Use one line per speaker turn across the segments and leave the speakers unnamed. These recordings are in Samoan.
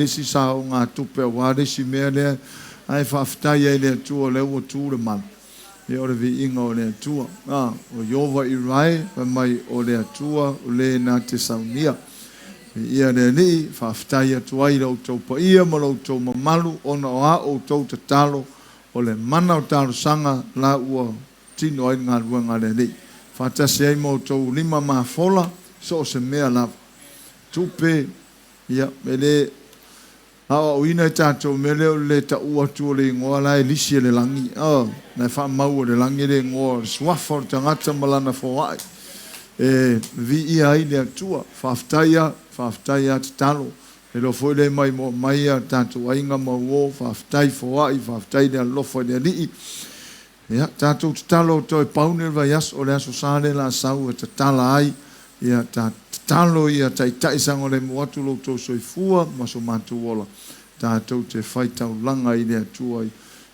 Isi saogatupe aua le isi mea lea, ae faafetai ai i le Atua o lea ua tu le malu. Ia o le viiga o le Atua. A, o Ieova Irae, fai mai o le Atua o le na te saunia. Viia le Alii, faafetai atu ai i lo outou paia ma lo outou mamalu ona o a outou tatalo, o le mana o talosaga la ua tino ai le galuega a le Alii. Faatasi ai ma outou lima mafola, so o se mea lava. Tupe, Ia, e le aoaoina e tatou mea lea o le le taua atu o le igoa la e lisi e le lagi, oh, la e faamau e le lagi le igoa o le suafa o le tagata ma lana foai e viia ai le Atua. Faafetai a, faafetai a tatalo. E iloa foi le maimoa mai a tatou aiga ma uo, faafetai foai, faafetai le alofa i le Alii. Ia, tatou tatalo toe pau nei o le vaiaso, o le Aso Sa lea la sau e tatala ai, ia, ta tatalo ia taitai saogalemu atu lo outou soifua ma so matou ola, tatou te fai taulaga i le Atua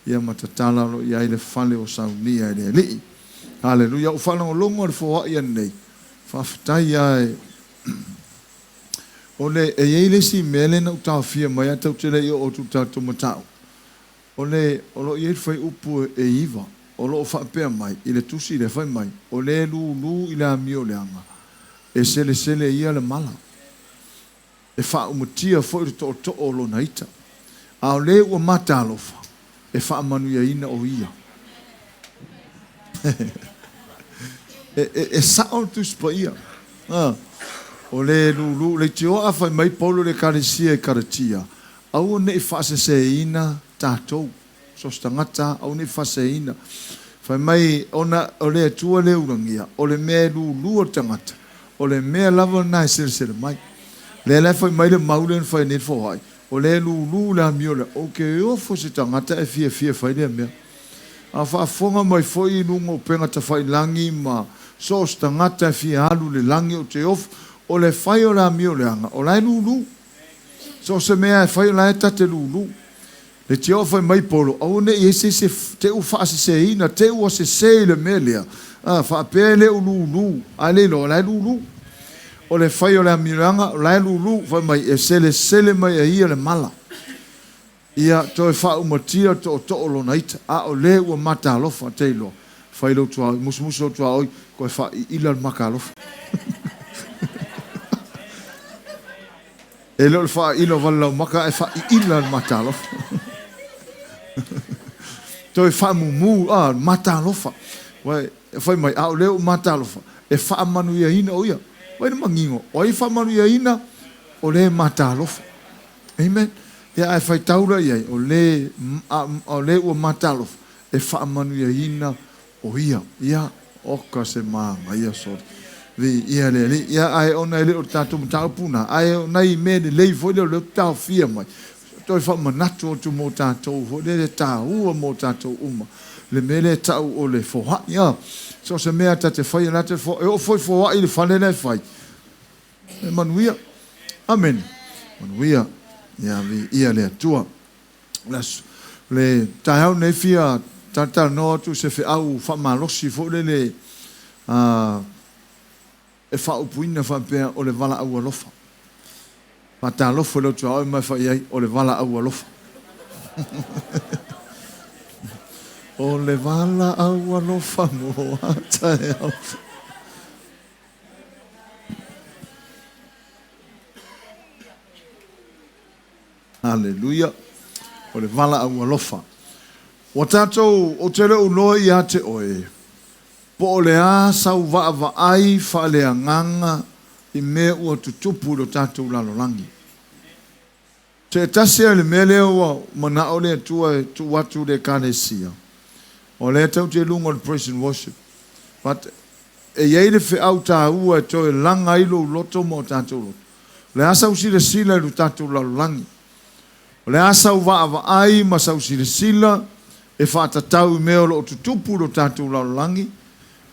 ia ma tatala o lo o i ai le fale o saunia e le Alii. Haleluia! Ua faalogologo i le foai ananei, faafetai lava e o le, e i ai le isi mea lea na ou taofia mai ae tatou te le i oo atu i le tatou mataupu. O le, o lo o i ai le fuaiupu e 9, o lo o faapea mai i le tusi lea, fai mai, O le lūlū i le amio leaga, e selesele ia le mala, e faaumatia foi le tootoo o lona ita, a o le ua matalofa, e faamanuiaina o ia. E, e, e sao le Tusi Paia. A, o le lūlū, leitioa a fai mai Paulo i le Ekalesia i Kalatia, Aua ne i faaseseina tatou, so o se tagata, aua ne i faaseseina. Fai mai, ona o le Atua le ulagia, o le mea e lulu o le tagata, o le mea lava lena e selesele mai. Lea la e fai mai le mau lea na fai nei le foai, o lea e lulu le amio lea, ou te ofo se tagata e fiafia e fai lea mea. A faafofoga mai foi i luga o upega tafailagi ma so o se tagata e fia alu i le lagi, ou te ofo, o le fai o le amio leaga, o la e lulu. So o se mea e fai o la e ta te lūlū. Le tio fai mai Polo, aua ne i ai se isi e te u faaseseina, te ua sese i le mea lea, a, faapea e le o lūlū, ae le iloa o la e lūlū. O le fai o le amioleaga, o la e lūlū, fai mai e selesele mai e ia le mala. Ia toe faaumatia le tootoo o lona ita, a o le ua matalofa, te iloa, fai lou tuaoi, musumusu lou tuaoi, koe faaiila le makalofa. E le o le faaiila wale lau maka, ae faaiila le matalofa. Toe faamumu, a, matalofa. Uai, fai mai, a o le ua matalofa, e faamanuiaina o ia. Vai le manino, o ai faamanuiaina? O le matalofa. Amen. Ia ae faitau la i ai, o le, o le ua matalofa, e faamanuiaina o ia. Ia, oka se manaia soli. Viia le Alii. Ia, ae ona e le o le tatou mataupu lena, ae o nai mea lelei foi lea o lea ou te taofia mai, toe faamanatu atu mo tatou foi lea e taua mo tatou uma, le mea lea e tau o le foai. A, so o se mea ta te faia, la te foai, e oo foi foai i le fale la e fai, E manuia. Amene. Manuia. Ia viia le Atua. Le taeao nei fia talatalanoa atu se feau faamalosi foi lele e faaupuina faapea o le valaau alofa. Faatalofa i lou tuaoi ma e fai i ai o le valaau alofa. O le valaau alofa mo a taeao. Haleluia. O le valaau alofa. Ua tatou, ou te le o iloa ia te oe, po o le a sau vaavaai faaleagaga i mea ua tutupu i lo tatou lalolagi. Se tasi lava le mea lea ua manao le Atua e tuu atu i le Ekalesia, o lea tatou te i luga o le praise and worship, but e i ai le feau taua e toe laga ai lou loto ma o tatou loto. O le a sau silasila i lo tatou lalolagi? O le a sau vaavaai ma sau silasila e faatatau i mea o lo o tutupu i lo tatou lalolagi?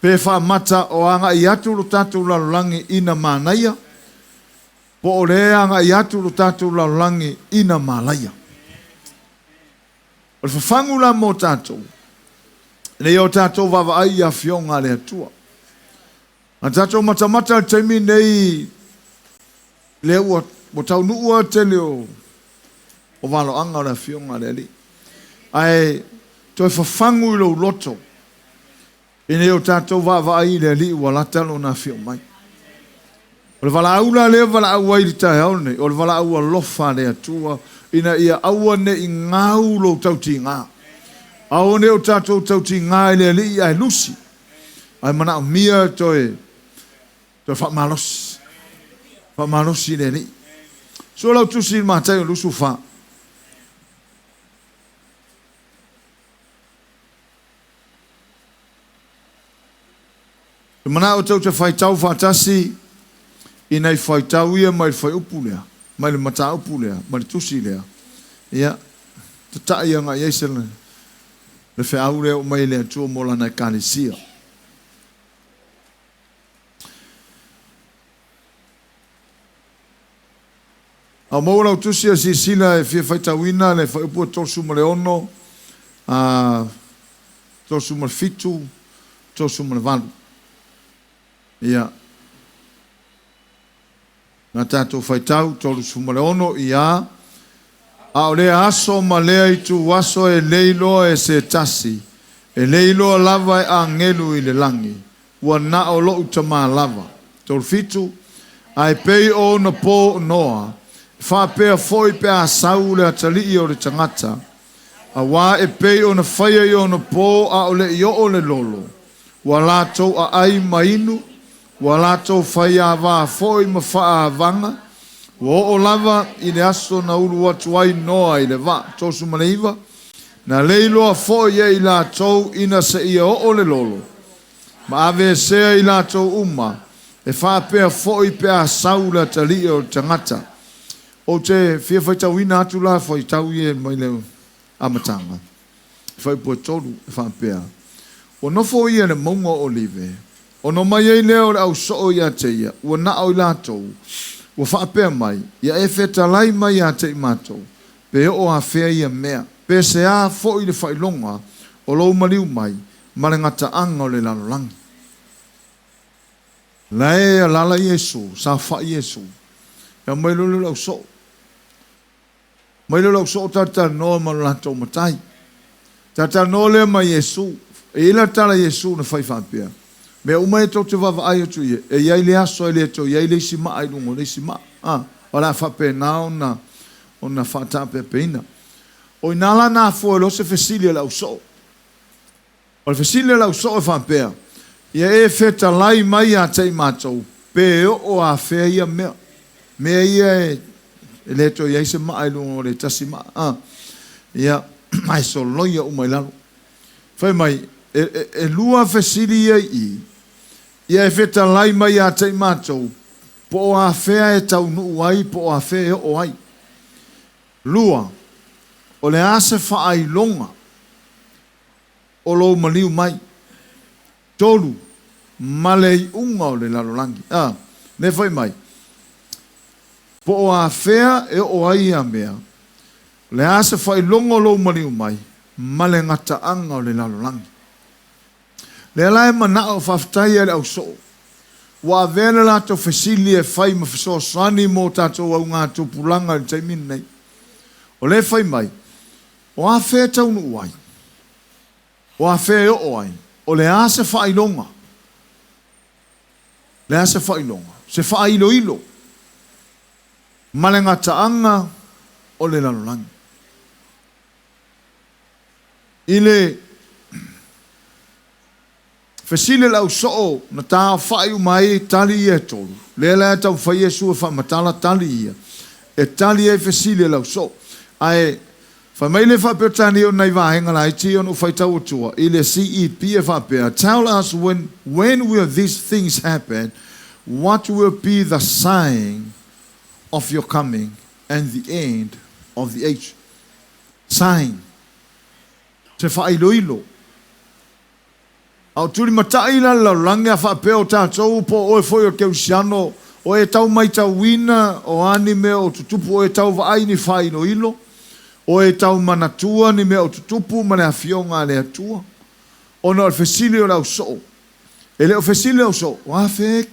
Pe faamata o agai atu lo tatou lalolagi ina manaia? Po o le agai atu lo tatou lalolagi ina malaia. O le fafagu la mo tatou, ina ia o tatou vaavaai i afioga a le Atua. A tatou matamata i le taimi nei, lea ua taunuu lava le tele o O valoaga o le Afioga a le Alii. Ae toe fafagu i lou loto, ina ia o tatou vaavaai i le Alii ua lata Lona afio mai. O le valaau la lea e valaau ai i le taeao lenei, o le valaau alofa a le Atua, ina ia aua ne i gau lou tautiga. Aua ne i o tatou tautiga i le Alii ae lusi, ae manaomia toe, toe faamalosi. Faamalosi i le Alii. Sua lau tusi i le Mataio 24. E manao tou te faitau faatasi i nai faitau ia mai le fuaiupu lea, mai le mataupu lea, mai le tusi lea. Ia, tatai agai i ai se le feau lea e oo mai e le Atua mo Lana Ekalesia. A o maua lau tusi a silasila e fia faitauina le fuaiupu e 36, a 37, 38. Ia. Na tatou faitau 36 ia. A o lea aso ma lea ituaso e le iloa e se tasi, e le iloa lava e agelu i le lagi, ua na o lou Tama lava. 37, Ae pei o ona po o Noa, e faapea foi pe a sau le atalii o le tagata, auā e pei ona faia i ona po a o le i oo le lolo, ua latou aai ma inu, ua latou faiava foi ma faaavaga, ua oo lava i le aso na ulu atu ai Noa i le vaa. 39, Na leiloa foi e i latou ina seia oo le lolo, ma aveesea i latou uma, e faapea foi pe a sau le atalii o le tagata. Ou te fia faitauina atu la faitau ia mai le amataga, fuaiupu e 3, e faapea, Ua nofo ia i le mauga o Olive, ona omai ai lea o le au soo ia te ia, ua na o i latou, ua faapea mai, Ia e fetalai mai ia te i matou, pe oo afea ia mea, pe se a foi le faailoga o lou maliu mai ma le gataaga o le lalolagi. La e alala Iesu, saofai Iesu, e aumai loa lea o le au soo. Mai lea o le au soo talatalanoa ma lo latou matai. Talatalanoa lea ma Iesu. E i ai la le tala a Iesu na fai faapea, Mea uma ia tou te vaavaai atu i ai, e i ai le aso e le toe i ai le isi maa i luga o le isi maa. A, o le a faapena ona, ona faataapeapeina. O i ina la na afua ai loa se fesili a le au soo. O le fesili a le au soo e faapea, Ia e fetalai mai ia te i matou, pe oo afea ia mea? Mea ia e le toe i ai se maa i luga o le tasi maa, a, ia, ae soloia uma i lalo. Fai mai, e lua fesili ia i i, Ia e fetalai mai ia te i matou, po o afea e taunuu ai, po o afea e oo ai. Lua, o le a se faailoga o lou maliu mai? Tolu, ma le iuga o le lalolagi. A, lea fai mai, po o afea e oo ai ia mea, o le a se faailoga o lou maliu mai, ma le gataaga o le lalolagi. Lea la e manao faafetai ai le au soo, ua avea le latou fesili e fai ma fesoasoani mo tatou augatupulaga i le taimi lenei. O lea e fai mai, o afea e taunuu ai? O afea e oo ai? O le a se faailoga? Le a se faailoga? Se faailoilo ma le gataaga o le lalolagi. I le fesili a le au soo na taaofai uma ai tali ia e tolu, lea la e taumafai Iesu e faamatala tali ia, e tali ai fesili a le au soo. Ae fai mai le faa-Peretania o nai vaega laiti ia ona ou faitau atua i le CEP e faapea, Tell us when, when will these things happen, what will be the sign of your coming and the end of the age? Sign. Se faailoilo. A o tulimatai la le lalolagi a faapea o tatou po o oe foi o le kerisiano, o e tau maitauina o a ni mea o tutupu, o e tau vaai ni faailoilo, o e tau manatua ni mea o tutupu ma le Afioga a le Atua. Ona o le fesili o le au soo. E le o fesili le au soo, o afea e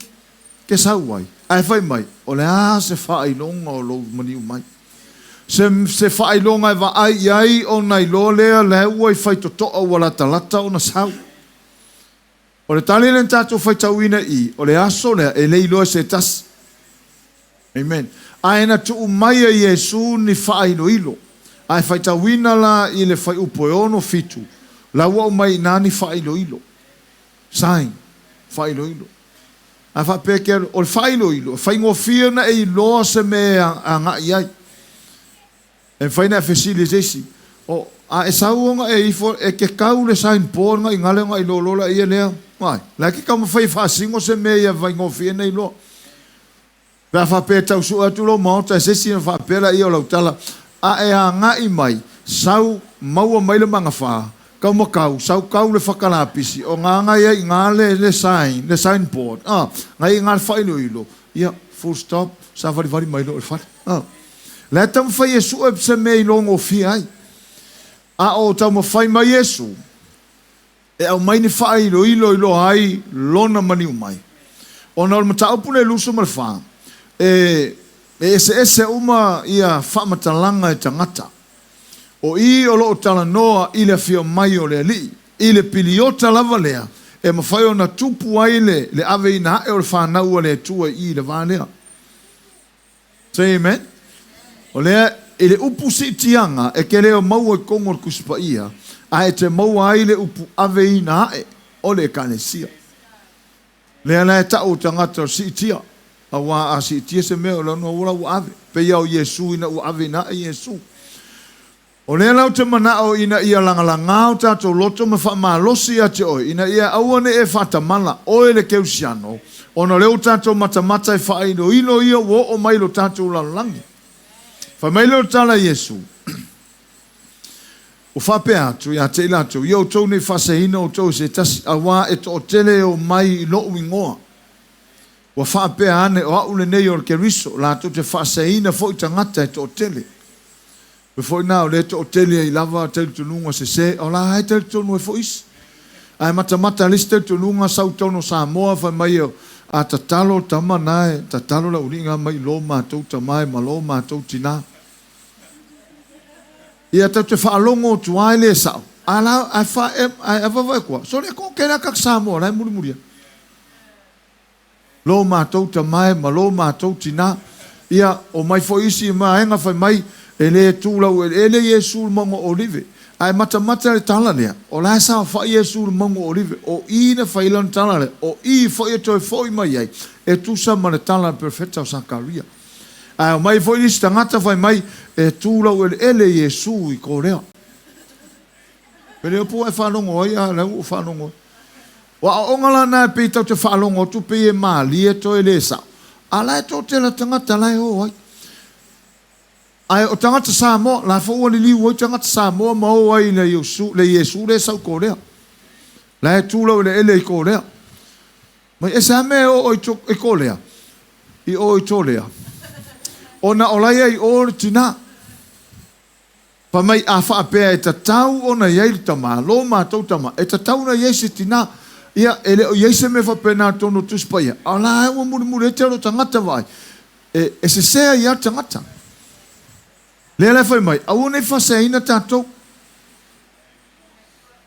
ke sau ai? Ae fai mai, o le a se faailoga o lou maliu mai? Se, se faailoga e vaai i ai ona iloa lea la ua i faitotoa ua latalata ona sau. O le tali lea na tatou faitauina i i, o le aso lea e le iloa e se tasi. Amen. Ae na tuu mai e Iesu ni faailoilo. Ae faitauina la i le fuaiupu e 6, 7, la ua aumai i ina ni faailoilo. Sign. Faailoilo. A faapea e te alu, o le faailoilo, e faigofie ona e iloa se mea e agai i ai. E mafai ona e fesili i se isi, O, a e sau ona e ifo, e te kau le sign board nga i gale ona iloa loa laia lea. Ai, la e te taumafai e faasino se mea ia faigofie ona iloa. Pe a faapea e tau sue atu lou maota e se isi ona faapea laia o lau tala, A e agai mai, sau, maua mai le magafa, kau ma kau, sau kau le faka lapisi, o nga ngai ai i nga le, le sign, le sign board, a, ngai i nga le faailoilo, ia, full stop, savalivali mai loa i le fale. A. La e taumafai e sue se mea i logofie ai. A o taumafai mai Iesu e aumai ni faailoilo iloa ai lona maliu mai. Ona o le mataupu lea 24, e, e eseese uma ia faamatalaga e tagata. O i o lo o talanoa i le afio mai o le Alii, i le piliota lava lea e mafai ona tupu ai le, le aveina ae o le fanau a le Atua i i le va lea. Say amen. O lea, i le upu siitiaga, e te le o maua i totonu o le Tusi Paia, ae e te maua ai le upu aveina ae o le Ekalesia. Lea la e tau o tagata o siitia, auā a siitia se mea o lona ua la ua ave, pei lava o Iesu ina ua aveina ae Iesu. O lea la ou te manao ina ia lagalagā o tatou loto ma faamalosi ia te oe, ina ia aua ne i e faatamala, oe le Keusiano, ona o lea ua tatou matamata e faailoilo ia ua oo mai i lo tatou lalolagi. Fai mai lea o le tala a Iesu, Ua faapea atu ia te i latou, Ia outou ne i faaseseina outou e se tasi, auā e toatele e omai i lou igoa. Ua faapea ane, O a'u lenei o le Keriso, latou te faaseseina foi tagata e toatele. Pei foi na o lea e toatele ai lava talitonuga sese, o la e talitonu ai foi isi. Ae matamata le isi talitonuga sau i totonu o Samoa fai mai a tatalo tama na e tatalo le aualii na mai lo matou tama e ma lo matou tina. Ia tatou te faalogo atu ai le sao. A la ae fa ae vaavaai atu lava, sole toatele lava tagata Samoa la e mulimuli atu. Lo matou tama e ma lo matou tina. Ia, omai foi isi vaega fai mai, e le tu laueleele Iesu i le mauga o Olive. Ae matamata le tala lea, o la e saofai Iesu i le mauga o Olive, o i na fai ai lana tala lea, o i foi e toe foi mai ai, e tusa ma le tala a le perofeta o Sakaria. Ae omai foi nisi tagata fai mai, e tu laueleele Iesu i Korea. Pe le o po e faalogo ai, a la ua ou faalogo ai. O aoaoga la na e pei tatou te faalogo atu pei e malie toe le sao, a la e toatele tagata la e o ai. Ae o tagata Samoa, la foi ua liliu ai tagata Samoa ma o ai i le Iesu, le Iesu lea e sau i Korea. La e tu laueleele i Korea. Mai e se a mea e oo i Korea, i o i Tolea, ona o la e i ai i o le tina. Fai mai, a faapea e tatau ona i ai le tama, lo matou tama, e tatau ona i ai se tina. Ia, e le o i ai se mea faapena i totonu o Tusi Paia, a o la e ua mulimuli ai te alo tagata vaai, e, e sese ai lava le tagata. Lea la e fai mai, aua ne i faaseaina tatou.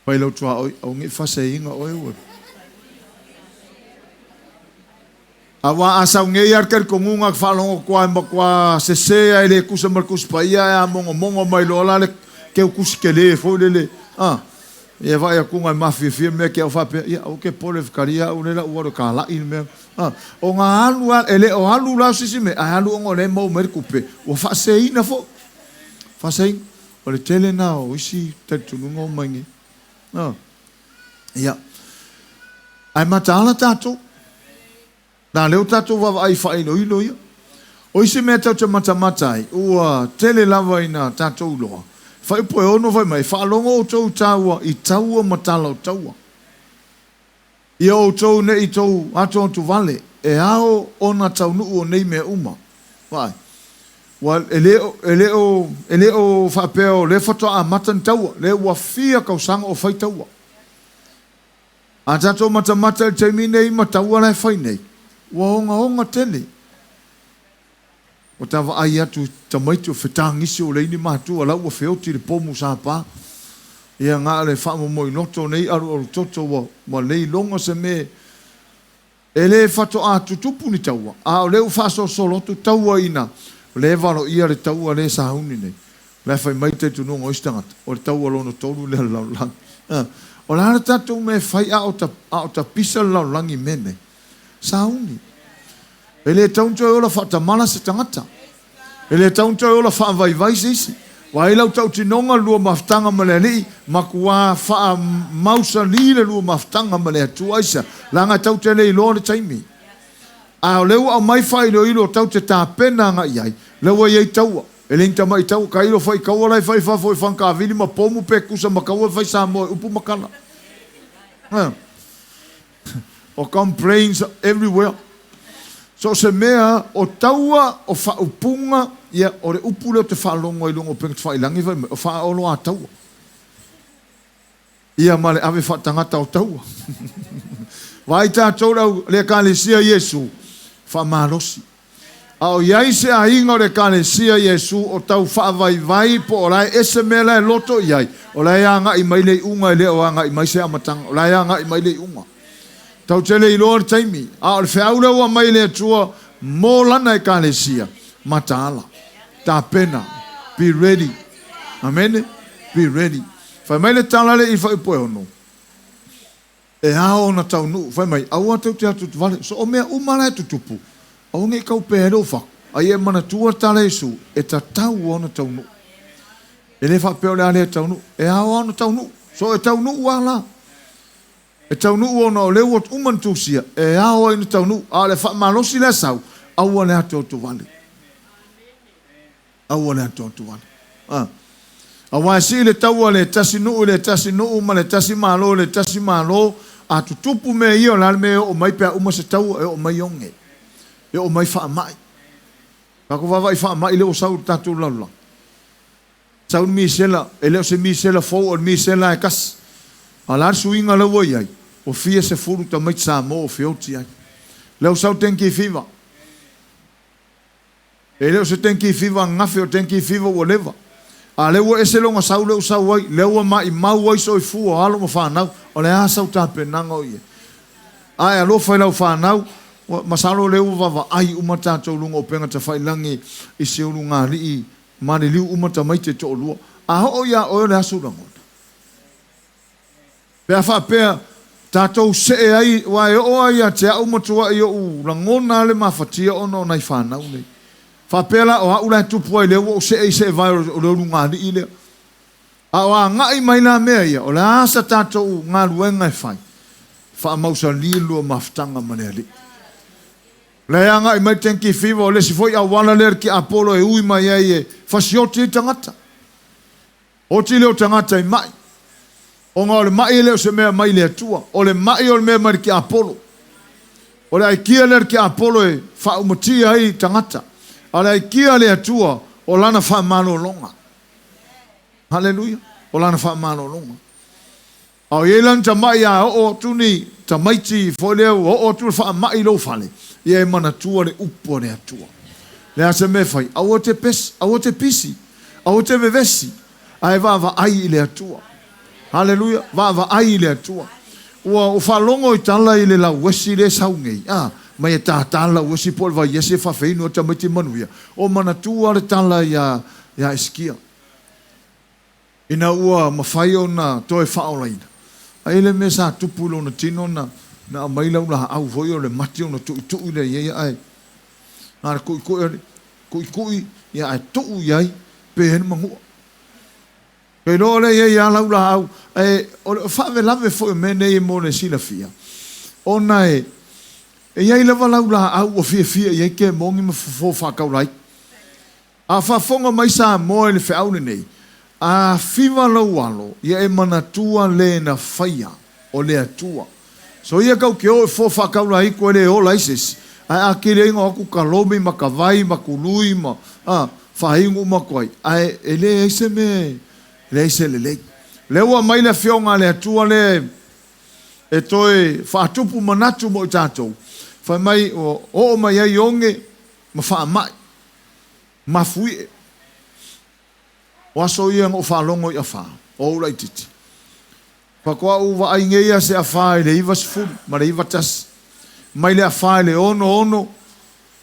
Fai lau tuaoi, aua ne i faaseaina oe ua. Aua a sau nei lava le talitonuga e faalogo atu lava e matua sese lava e le tusa ma le Tusi Paia ae a mogomogo mai loa la le teu tusi tele foi lele, a, ia vaai atu e mafiafia mea te au faapea, ia aua te pole fetalia au lea la ua alu e talai le mea. A, ona alu lava, e le o alu la se isi mea, ae alu ona o lea e maua mai le tupe, ua faaseseina foi. Faaseseina. O le tele lena o isi talitonuga ua mai nei. A. Ia. Ae mataala tatou. Na lea ua tatou vaavaai i faailoilo ia. O isi mea tatou te matamata ai, ua tele lava ina tatou iloa. Fuaiupu e 6 fai mai, e faalogo outou i taua, i taua ma tala o taua. Ia outou ne i tou atuatuvale, e ao ona taunuu o nei mea uma. Vaai. Ua, e le o, e le o, e le o faapea o lea faatoa amata ni taua. Lea ua fia tausaga o fai taua. A tatou matamata i le taimi nei ma taua la e fai nei, ua ogaoga tele. Ua ta vaai atu i tamaiti o fetagisi ua leai ni matua, la ua feoti i le pomu sapa. Ia na o le faamomoiloto nei alualutoto ua ua le iloga se mea e le faatoa tutupu ni taua, a o lea ua faasolosolo atu taua ina o lea e valoia le taua lea e sauni nei. O la e fai mai le talitonuga o isi tagata, o le taua lona tolu lea o le lalolagi. O le a le tatou mea e fai a o a o tapisa le lalolagi i mea nei? Sauni. E le tatau ona toe ola faatamala se tagata. E le tatau ona toe ola faavaivai se isi. Vaai lau tautinoga le lua mafutaga ma le Alii, matua faamausali le lua mafutaga ma le Atua. Aisea? Leaga e tau te le iloa le taimi. A o lea ua aumai faailoilo tau te tapena agai i ai, lea ua i ai taua. E le ni tamai taua, tailo fai taua la e fai i fafo i Fagakavili ma pomu pe tusa ma taua e fai Samoa i upu ma tala. O complaints everywhere. So o se mea, o taua, o faaupuga, ia, o le upu lea ou te faalogo ai i luga o upega tafailagi fai mai, o faaoloataua. Ia ma le ave faatagata o taua. Vaai tatou le au, le Ekalesia Iesu, faamalosi. A o i ai se aiga o le Ekalesia Iesu o tau faavaivai po o la e ese mea la e loto i ai, o la e agai mai le iuga e le o agai mai se amataga, o la e agai mai le iuga. Tau te le iloa le taimi, a o le feau lea ua aumai e le Atua mo Lana Ekalesia, mataala, tapena, be ready. Amene? Be ready. Fai mai le tala le i fuaiupu e ono, e ao ona taunuu, fai mai, aua tou te atu vale, so o mea uma la e tutupu, aua ne i taupea ai lou fatu, a ia e manatua le tala a Iesu, e tatau ona taunuu. E le faapea o le a le taunuu, e ao ona taunuu. So e taunuu lava la. E taunuu ona o lea ua uma ona tusia, e ao ai ona taunuu, a o le faamalosi lea sau, aua le atoatovale. Aua le atoatovale. A. Aua e sii le taua a le tasi nuu i le tasi nuu ma le tasi malo i le tasi malo, a tutupu mea ia, o le a le mea e oo mai pe a uma se taua, e oo mai oge, e oo mai faamai. Tatou vaavaai i faamai lea ua sau i le tatou lalolagi. Sau le misela, e le o se misela fou, o le misela e tasi. A o le a le suiga lea ua i ai? Ua fia sefulu tamaiti Samoa ua feoti ai. Lea ua sau dengue fever. E le o se dengue fever ananafi, o dengue fever ua leva. A o lea ua ese lona sau lea ua sau ai, lea ua maimau ai soifua o alo ma fanau. O le a sau tapenaga o i ai? A e alofa i lau fanau, ua, masalo o lea ua vaavaai uma tatou luga o upega tafailagi i se ulugalii Maliliu uma tamaiti e toalua. A oo iā oe o le a sou lagona? Pe a faapea tatou see ai, aua e oo lava ia te au matuai ou lagona lava le mafatia ona o nai fanau nei. Faapea la o au la e tupu ai lea ua ou see i seevae o le ulugalii lea. A o agai mai la mea ia, o le a sa tatou galuega e fai? Faamausali le lua mafutaga ma le Alii. La e agai mai dengue fever, o le isi foi auala lea le tiapolo e ui mai ai e fasioti ai tagata. Oti lea o tagata i mai. Ona o le mai e le o se mea mai le Atua. O le mai o le mea mai le tiapolo. O le aikia lea le tiapolo e faaumatia ai tagata. A o le aikia a le Atua o lana faamalologa. Haleluia. O lana faamalologa. A o i ai la ni tamai a oo atu ni tamaiti foi lea ua oo atu le faamai i lou fale, ia e manatua le upu a le Atua. Le a se mea e fai, aua te pesi, aua te pisi, aua te vevesi, ae vaavaai i le Atua. Haleluia, vaavaai i le Atua. Ua ou faalogo i tala i le lauesi lea e sau nei, a, mai e tātā le lauesi po o le vaiesi e faafeinu ai tamaiti manuia. O manatua le tala iā, iā Esikia. Ina ua mafai ona toe faaolaina, ai le mea sa tupu i lona tino na na aumai lau laau foi o le mati ona tuitui lea i ai ae na le tuitui tuitui ia ae tuu i ai pe ai le manua. Ke iloa lea i ai a lau laau ae o le faalavelave foi o mea nei mo le silafia ona e e i ai lava lau laau ua fiafia i ai kemoni ma fofo faataulai. A faafofoga mai Samoa i le feau lenei, a fiva lou alo, ia e manatua le na faia o le Atua. So ia kau ke o e fo faakaula iku e le ola ai se isi, ae a kili ai na o atu ka lomi ma ka vai ma kului ma a faaigu uma atu ai, ae e leai se mea e leai se lelei. Lea ua aumai le Afioga a le Atua lea e toe faatupu manatu mo i tatou, fai mai ua oo mai ai oge ma faamai. Mafuie. O aso ia na ou faalogo i afā, o ou laitiiti. Faatoa ou vaai nei lava se afā i le 90 ma le 91. Mai le afā i le 66,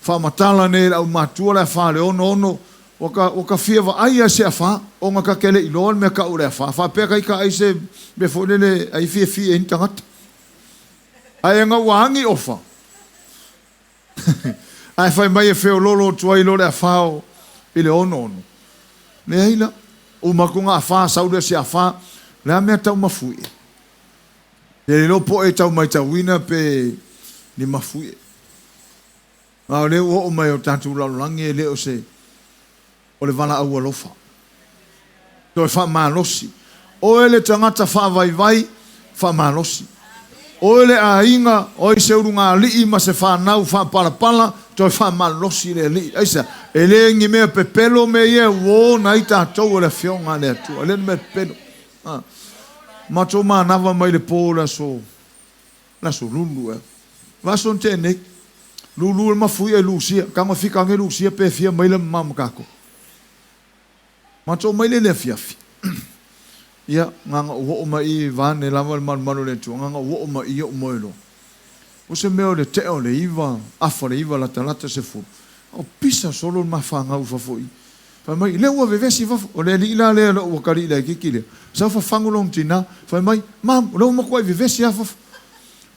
faamatala nei e le aumatua le afā i le 66, ua ta, ua ta fia vaai lava i se afā, ona ta te le i iloa le mea tau o le afā. Faapea ta ita ai se mea foi lele ai fiafia ai ni tagata. Ae ina ua agi ofa, Ae fai mai e feololo atu ai loa le afao i le 66. Leai la. Uma atu ona afa, sau lea o se afa. O le a mea tau mafuie? E le iloa po o e tau matauina pe ni mafuie. A o lea ua oo mai o tatou lalolagi e le o se o le valaau alofa. Toe faamalosi. Oe le tagata faavaivai, faamalosi. Oe le aiga, oe se ulugalii ma se fanau faapalapala, toe faamalolosi le Alii. Aisea? E le ni mea pepelo mea ia e uo ona ai tatou e le Afioga a le Atua. E le ni mea pepelo. A. Matou manava mai le po o le aso, le aso Lulu ea. Vaiaso na tea nei. Lulu e mafuia i Lusia. Tago e fika ane Lusia pe fia maila mamao ma tatou. Matou mai lea i le afiafi. Ia, na ona ou oo mai i i vaeane lava le malumalu o le Atua, na ona ou oo mai i i ou moe loa. O se mea o le tea o le iva, afa le iva latalata 10, a o pisa solo le mafanau i fafo i i. Fai mai, lea ua vevesi i fafo. O le alii la lea lou atalii laitiiti lea, sau fafagu lona tina, fai mai, Mom, o lea ua matuai vevesi lava fafo.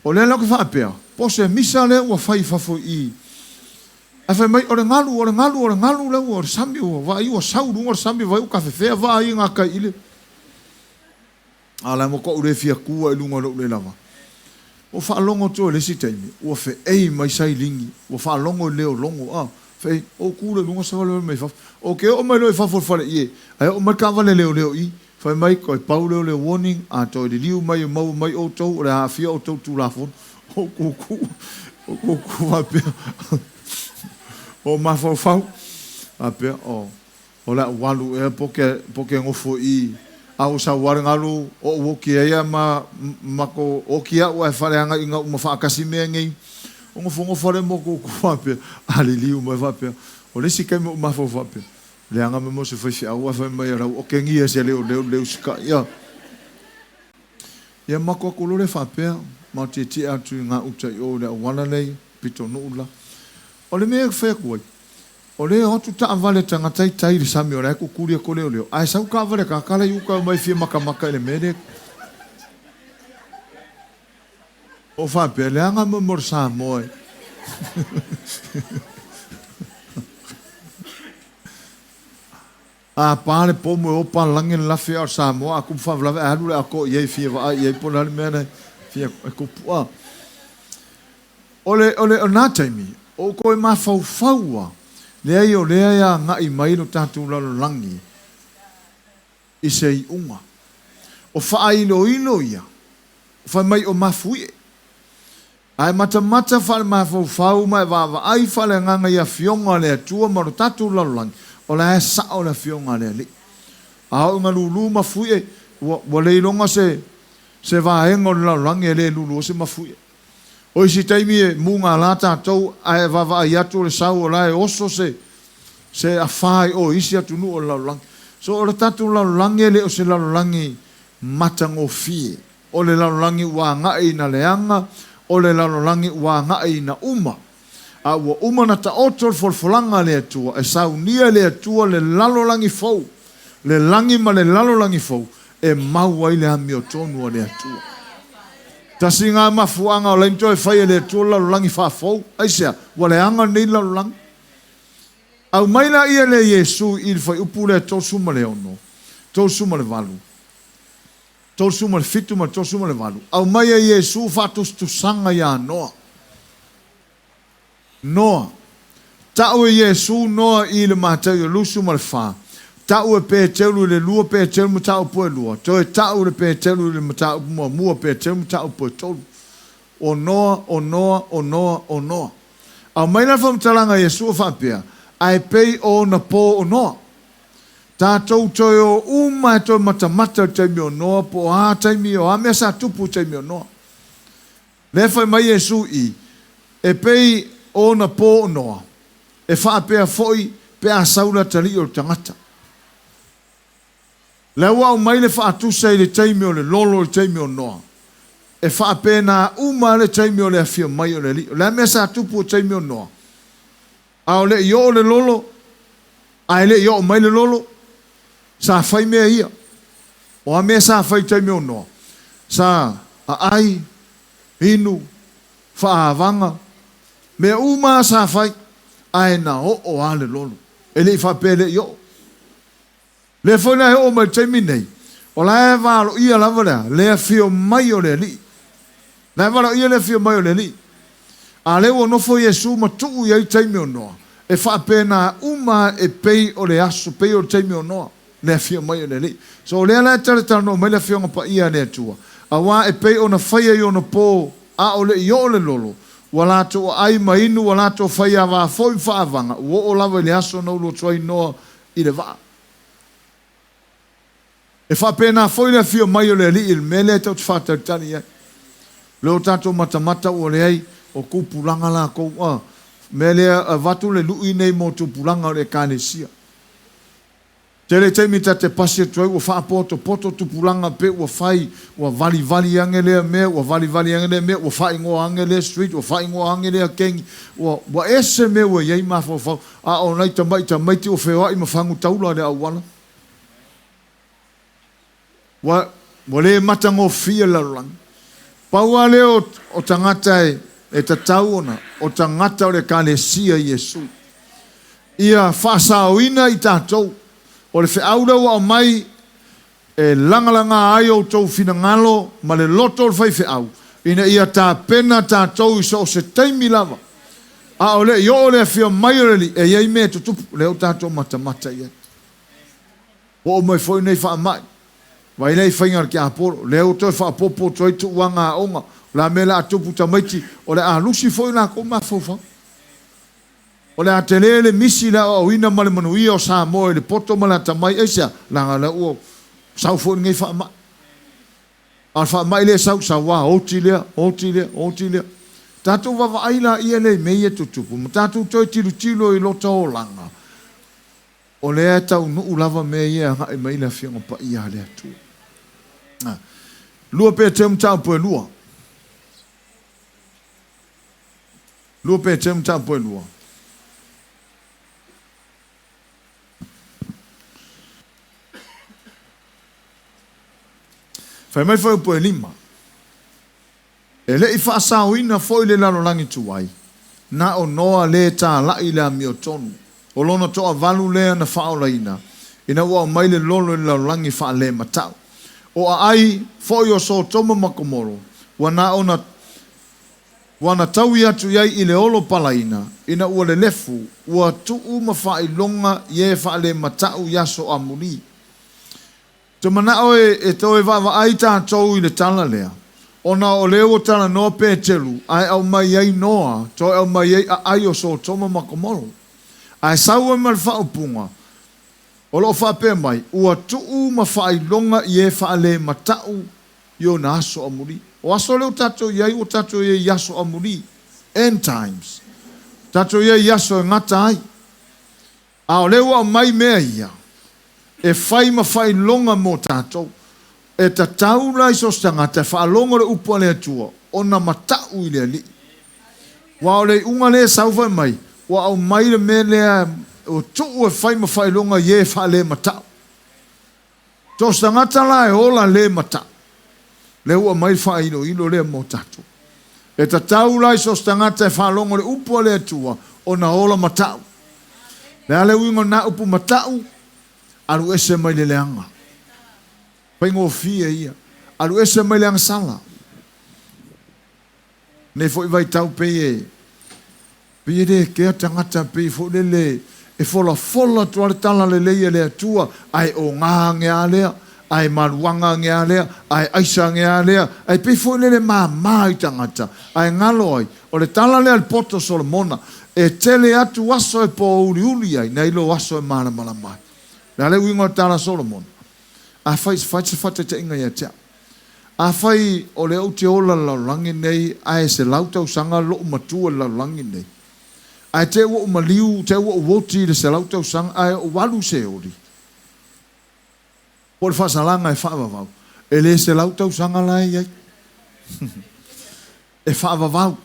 O lea la ou te faapea, po o se misa lea ua fai i fafo i i. Ae fai mai, o le galu, o le galu, o le galu lea ua, o le sami ua vaai ua sau i luga o le sami, vaai ua tafefea vaa ia i gatai i le. A o le a matuai ou le fia tu ai i luga o lou le lava. Ua faalogo atu i le isi taimi, ua feei mai sailini, ua faalogo i leo logo, a, feei, ou tu lea i luga savalivali mai fafo. Ou te oo mai loa i fafo o le faleie, ae oo mai le taavale leoleo i i, fai mai, toe pau lea o le warning, a toe liliu mai e maua mai outou, o le a aafia outou i le Tulafono. Ou kuku, ou kuku faapea, o mafaufau, faapea, o, o le a ou alu ea po ke, po ke nofo i i, a ua sau lava le galu, o ou oki ai a ma, ma ko oki aʻu ae faaleaga ina uma faatasi mea nei. O nofonofo lea ma kuku faapea, a liliu mai faapea, o le isi taimi ou mafaufau faapea, leaga mea mo se faifeau ae fai mai o lau okegia se leoleo le usikai, a. Ia matou atu loa lea faapea, ma tietie atu i gauta i o i le auala lea i pitonuu la. O le mea e fai atu ai, o lea e o atu taavale tagata i tai i le sami o la e tutuli atu leoleo, ae sau taavale tagata la i uta e omai e fia matamata i le mea lea. O faapea, leaga mo mo le Samoa e. A pa le pomu e opa lagi le lafi a o le Samoa a tupu faalavelave ae alu le ato i ai fia vaai i ai po o le a le mea na fia e tupu a. O le o le o na taimi o ou toe mafaufau a leai o lea e agai mai lo tatou lalolagi i se iuga. O faailoilo ia fai mai o mafuie. Ae matamata faale-mafaufau ma e vaavaai faale-agaga i Afioga a le Atua ma lo tatou lalolagi, o la e sao le Afioga a le Alii. A oo ina lulu mafuie, ua, ua le iloga se, se vaega o le lalolagi e le lulu ai se mafuie. O isi taimi e mugala tatou ae vaavaai atu o le sau o la e oso se, se afa i o i isi atunuu o le lalolagi. So o le tatou lalolagi e le o se lalolagi matagofie. O le lalolagi ua agai ina leaga, o le lalolagi ua agai ina uma. A ua uma ona taoto le folafolaga a le Atua, e saunia e le Atua le lalolagi fou, le lagi ma le lalolagi fou, e mau ai le amiotonu a le Atua. Tasi lena mafuaaga o laini toe fai e le Atua le lalolagi faafou. Aisea? Ua leaga lenei lalolagi. Aumai laia lea Iesu i le fuaiupu lea 36, 38. 37 ma le 38, aumai e Iesu faatusatusaga ia Noa. Noa. Ta'u e Iesu Noa i le Mataio 24, ta'u e Peteru i le 2 Peteru mataupu e 2, toe ta'u le Peteru i le mataupu muamua Peteru mataupu e 3. O Noa, o Noa, o Noa, o Noa. Aumai la le faamatalaga a Iesu e faapea, Ae pei o ona po o Noa. Tatou toe o uma e toe matamata i le taimi o Noa po o a taimi, o a mea sa tupu i le taimi o Noa. Lea e fai mai Iesu i, E pei o ona po o Noa, e faapea foi pe a sau le atalii o le tagata. Lea ua aumai le faatusa i le taimi o le lolo i le taimi o Noa. E faapena uma le taimi o le afio mai o le Alii. O le a mea sa tupu i le taimi o Noa? A o le i oo le lolo, ae le i oo mai le lolo, sa fai mea ia. O a mea sa fai i le taimi o Noa? Sa aai, inu, faaavaga, mea uma lava sa fai, ae na oo lava le lolo. E le i faapea e le i oo. Lea foi la e oo mai i le taimi nei, o la e valoia lava le a? Le afio mai o le Alii. La e valoia le afio mai o le Alii. A lea ua nofo Iesu ma tuu i ai taimi o Noa, e faapena uma e pei o le aso, pei o le taimi o Noa, le afio mai o le Alii. So o lea la e talatalanoa mai le Afioga Paia a le Atua, auā e pei ona faia i ona po a o le i oo le lolo, ua latou aai ma inu, ua latou faiavā foi ma faavaga, ua oo lava i le aso na ulu atu ai Noa i le vaa. E faapena foi le afio mai o le Alii i le mea lea tatou te faatalitali i ai. Lea ua tatou matamata ua leai o tupulaga latou a mea lea avatu le lui nei mo tupulaga o le Ekalesia. Tele taimi ta te pasi atu ai ua faapotopoto tupulaga pe ua fai ua valivali ane lea mea ua valivali ane lea mea ua faaigoa ane lea street ua faaigoa ane lea kengi ua ua ese mea ua i ai mafaufau a o nai tamai tamaiti ua feoai ma fagu taula i le auala. Ua, ua le matagofie le lalolagi. Pau lava lea o, o tagata e, e tatau ona, o tagata o le Ekalesia i Iesu. Ia faasaoina i tatou. O le feau lea ua aumai e lagalaga ai outou finagalo ma le loto o le faifeau, ina ia tapena tatou i so o se taimi lava, a o le i oo le afio mai o le Alii, e i ai mea e tutupu, lea ua tatou matamata i ai. Ua oo mai foi nei faamai, vaai lea i faiga a le tiapolo, lea ua toe faaopoopo atu ai tuuaga aoga, o le a mea o le a tupu tamaiti, o le a lusi foi latou mafaufau. O le a tele le misi i le aoaoina ma le manuia o Samoa i le poto ma le atamai, aisea? Leaga o lea ua sau foi lenei faamai. A o le faamai lea e sau, sau lava, oti lea, oti lea, oti lea. Tatou vaavaai laia lea i mea ia e tutupu ma tatou toe tilotilo i lota olaga, o lea e taunuu lava mea ia e agai mai le Afioga Paia a le Atua. 2 Peteru mataupu e 2. 2 Peteru mataupu e 2. Fai mai fuaiupu e 5. E le i faasaoina foi le lalolagi tuai, na o Noa lē tāla'i i le amiotonu. O lona toavalu lea na faaolaina, ina ua aumai le lolo i le lalolagi faalematau. O aai foi o Sotoma ma Komoro, ua na ona ua na taui atu i ai i le olo palaina, ina ua lelefu, ua tuu ma faailoga i e faalematau i aso amuli. Te manao e toe vaavaai tatou i le tala lea, ona o lea ua talanoa Peteru ae aumai ai Noa, toe aumai ai aai o Sotoma ma Komoro. Ae sau ai ma le faaupuga, o lo o faapea mai, ua tuu ma faailoga i e faalematau i ona aso amuli. O aso lea ua tatou i ai, ua tatou i ai i aso amuli, end times. Tatou i ai i aso e gata ai. A o lea ua aumai mea ia e fai ma faailoga mo tatou. E tatau la i so o se tagata e faalogo le upu a le Atua ona matau i le Alii. Aua o le iuga lea e sau fai mai, ua aumai le mea lea ua tuu e fai ma faailoga i e faalematau. So o se tagata la e ola le matau, lea ua aumai le faailoilo lea mo tatou. E tatau la i so o se tagata e faalogo le upu a le Atua ona ola matau. Le a le uiga o lena upu matau? Alu ese mai le leaga. Faigofie ia. Alu ese mai le agasala. Nei foi vaitau pei e pei e le kea tagata pei foi lele e folafola atu lava le tala lelei a le Atua ae oga ane a lea, ae maluaga ane a lea, ae aisa ane a lea, ae pei foi lele mama i tagata ae galo ai. O le tala lea a le poto Solomona, e tele atu aso e pōuliuli ai nai lo aso e malamalama ai. O le a le uiga o le tala a Solomona? Afai, fai se faataitaiga ia te au. Afai o lea ou te ola i le lalolagi nei ae 100 tausaga lou matua i le lalolagi nei, Ae te i ua ou maliu, te i ua ou oti i le 100 tausaga, ae ou alu i Seoli, po o le faasalaga e faavavau, e le 100 tausaga la e i ai. E faavavau.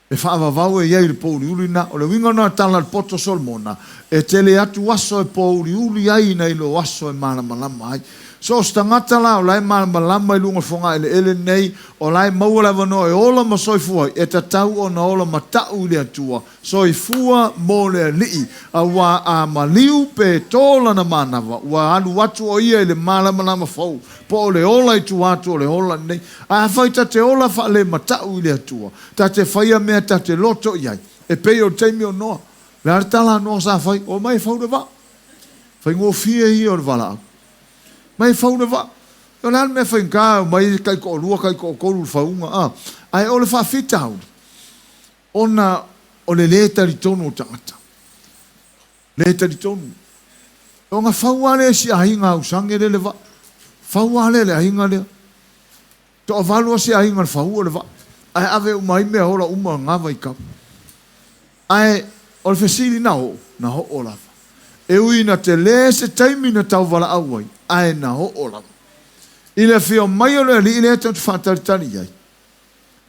E faavavau e i ai i le pouliuli lena. O le uiga lena o le tala a le poto Solomona, e tele atu aso e pouliuli ai nai lo aso e malamalama ai. So o se tagata la o la e malamalama i luga o le fogaeleele lenei, o la e maua le avanoa e ola ma soifua ai, e tatau ona ola mata'u i le Atua, soifua mo le Alii, auā a maliu pe tō lana manava, ua alu atu o ia i le malamalama fou, po o le ola i tua atu o le ola lenei. Ae afai ta te ola faalemata'u i le Atua, ta te faia mea ta te loto i ai, e pei o le taimi o Noa. O le a le tala a Noa sa fai? Omai e fau le vaa. Faigofie ia o le valaau. Mai e fau le vaa. O le a le mea faigata e omai taitoalua taitoatolu i le fauga, a? Ae o le faafitauli, ona o le lē talitonu o tagata. Lē talitonu. Ona fau lava lea e si aiga ausage lea le vaa. Fau lava lea e le aiga lea. Toavalu lava si aiga i le faua o le vaa. Ae ave uma ai mea ola uma o lena vaitau. Ae o le fesili na oo, na oo lava. E ui ina tele se taimi na tauvalaau ai, ae na oo lava. I le afio mai o le Alii lea tatou te faatalitali i ai,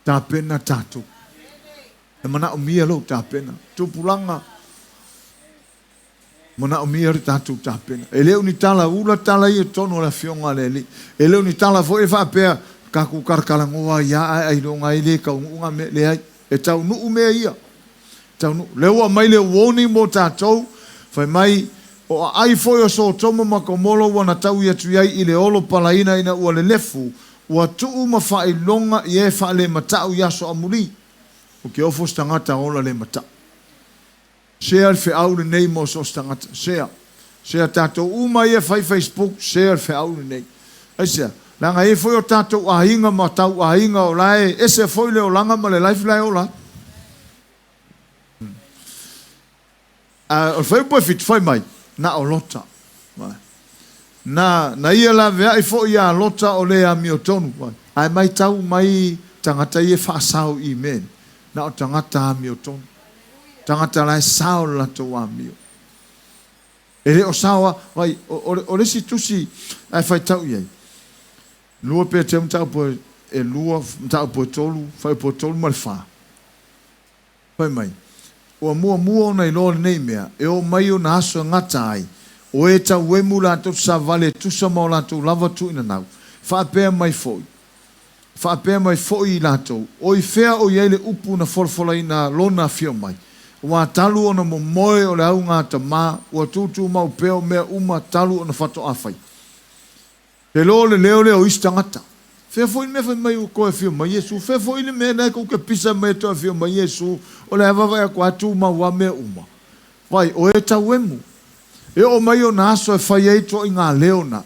tapena tatou. E manaomia lou tapena. Tupulaga, manaomia le tatou tapena. E le o ni tala ula tala ia i totonu o le Afioga a le Alii. E le o ni tala foi e faapea, tatou talatalanoa ai lava ae ailoga ai le taunuu na mea. Leai, e taunuu mea ia. Taunuu. Lea ua aumai le warning mo tatou, fai mai, o aai foi o Sotoma ma Komoro ua na taui atu i ai i le olo palaina ina ua lelefu, ua tuu ma faailoga i e faalemata'u i aso amuli. Ou te ofo se tagata ola le mata'u. Share le feau lenei mo so o se tagata. Share. Share tatou uma ia fai Facebook, share le feau lenei. Aisea? Leaga e i ai foi o tatou aiga ma tau aiga o la e ese foi le olaga ma le life la e ola ai. A o le fuaiupu e 7 fai mai, na o Lota. Na, na ia laveai foi ia Lota o le amiotonu. Ae maitau mai tagata ia e faasao i email, na o tagata amiotonu. Tagata la e sao le latou amio. E le o sao a, vai, o le isi tusi ae faitau i ai, 2 Peteru mataupu e 2, mataupu e 3, fuaiupu e 3 ma le 4. Fai mai, Ua muamua ona iloa lenei mea, e oo mai ona aso e gata ai, o e tauemu latou te savavale e tusa ma o latou lava tuuinanau, faapea mai foi, faapea mai foi i latou, O i fea o i ai le upu na folafolaina lona afio mai? Ua talu ona momoe o le augatama, ua tutumau pea o mea uma talu ona faatoa fai. Pelo le leo lea o isi tagata. Fea foi le mea fai mai ua toe afio mai Iesu? Fea foi le mea lena tou te pisa mai e toe afio mai Iesu? O le a vaavaai atu lava tumau lava mea uma. Vai, o e tauemu. E oo mai ona aso e fai ai ituaiga leo na.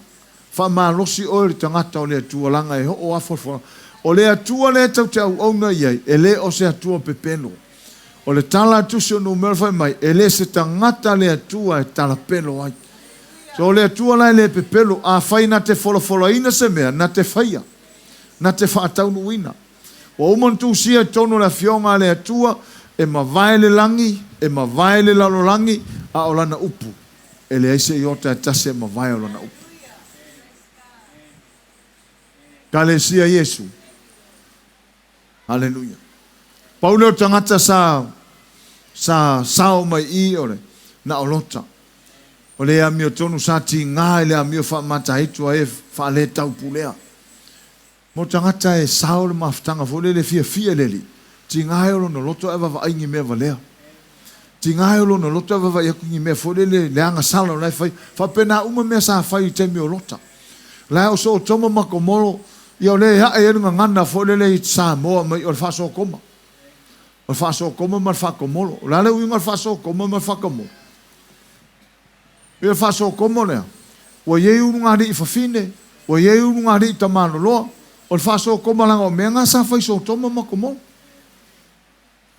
Faamalosi oe i le tagata o le Atua leaga e oo afoafoaga. O le Atua lea tou te auauna i ai, e le o se Atua pepelo. O le tala a Tusi o Numera fai mai, e le se tagata le Atua e talapelo ai. So o le Atua la e le pepelo, afai na te folafolaina se mea, na te faia, na te faataunuuina. Ua uma ona tusia i totonu o le Afioga a le Atua, e mavae le lagi, e mavae le lalolagi, a o Lana upu, e leai se iota e tasi e mavae o Lana upu. Ekalesia Iesu. Haleluia. Pau lea o tagata sa sa sao mai i o le na o Lota. O le amiotonu sa tiga i le amio faamataitu a e faaletaupulea. Mo tagata e sao le mafutaga foi lele e fiafia i le Alii, tiga e o lona loto ae vaavaai ni mea valea. Tiga e o lona loto ae vaavaai atu ni mea foi lele le agasala o la e fai. Faapena uma mea sa fai i taimi o Lota. La o Sotoma ma Komoro, ia o lea e ae ai le gagana foi lele i Samoa mai o le faa-Sotoma. O le faa-Sotoma ma le faa-Komoro. O le a le uiga o le faa-Sotoma ma le faa-Komoro? E pei o le faa-Sotoma lea, ua i ai ulugalii fafine, ua i ai ulugalii tamaloloa. O le faa-Sotoma leaga o mea na sa fai i Sotoma ma Komoro.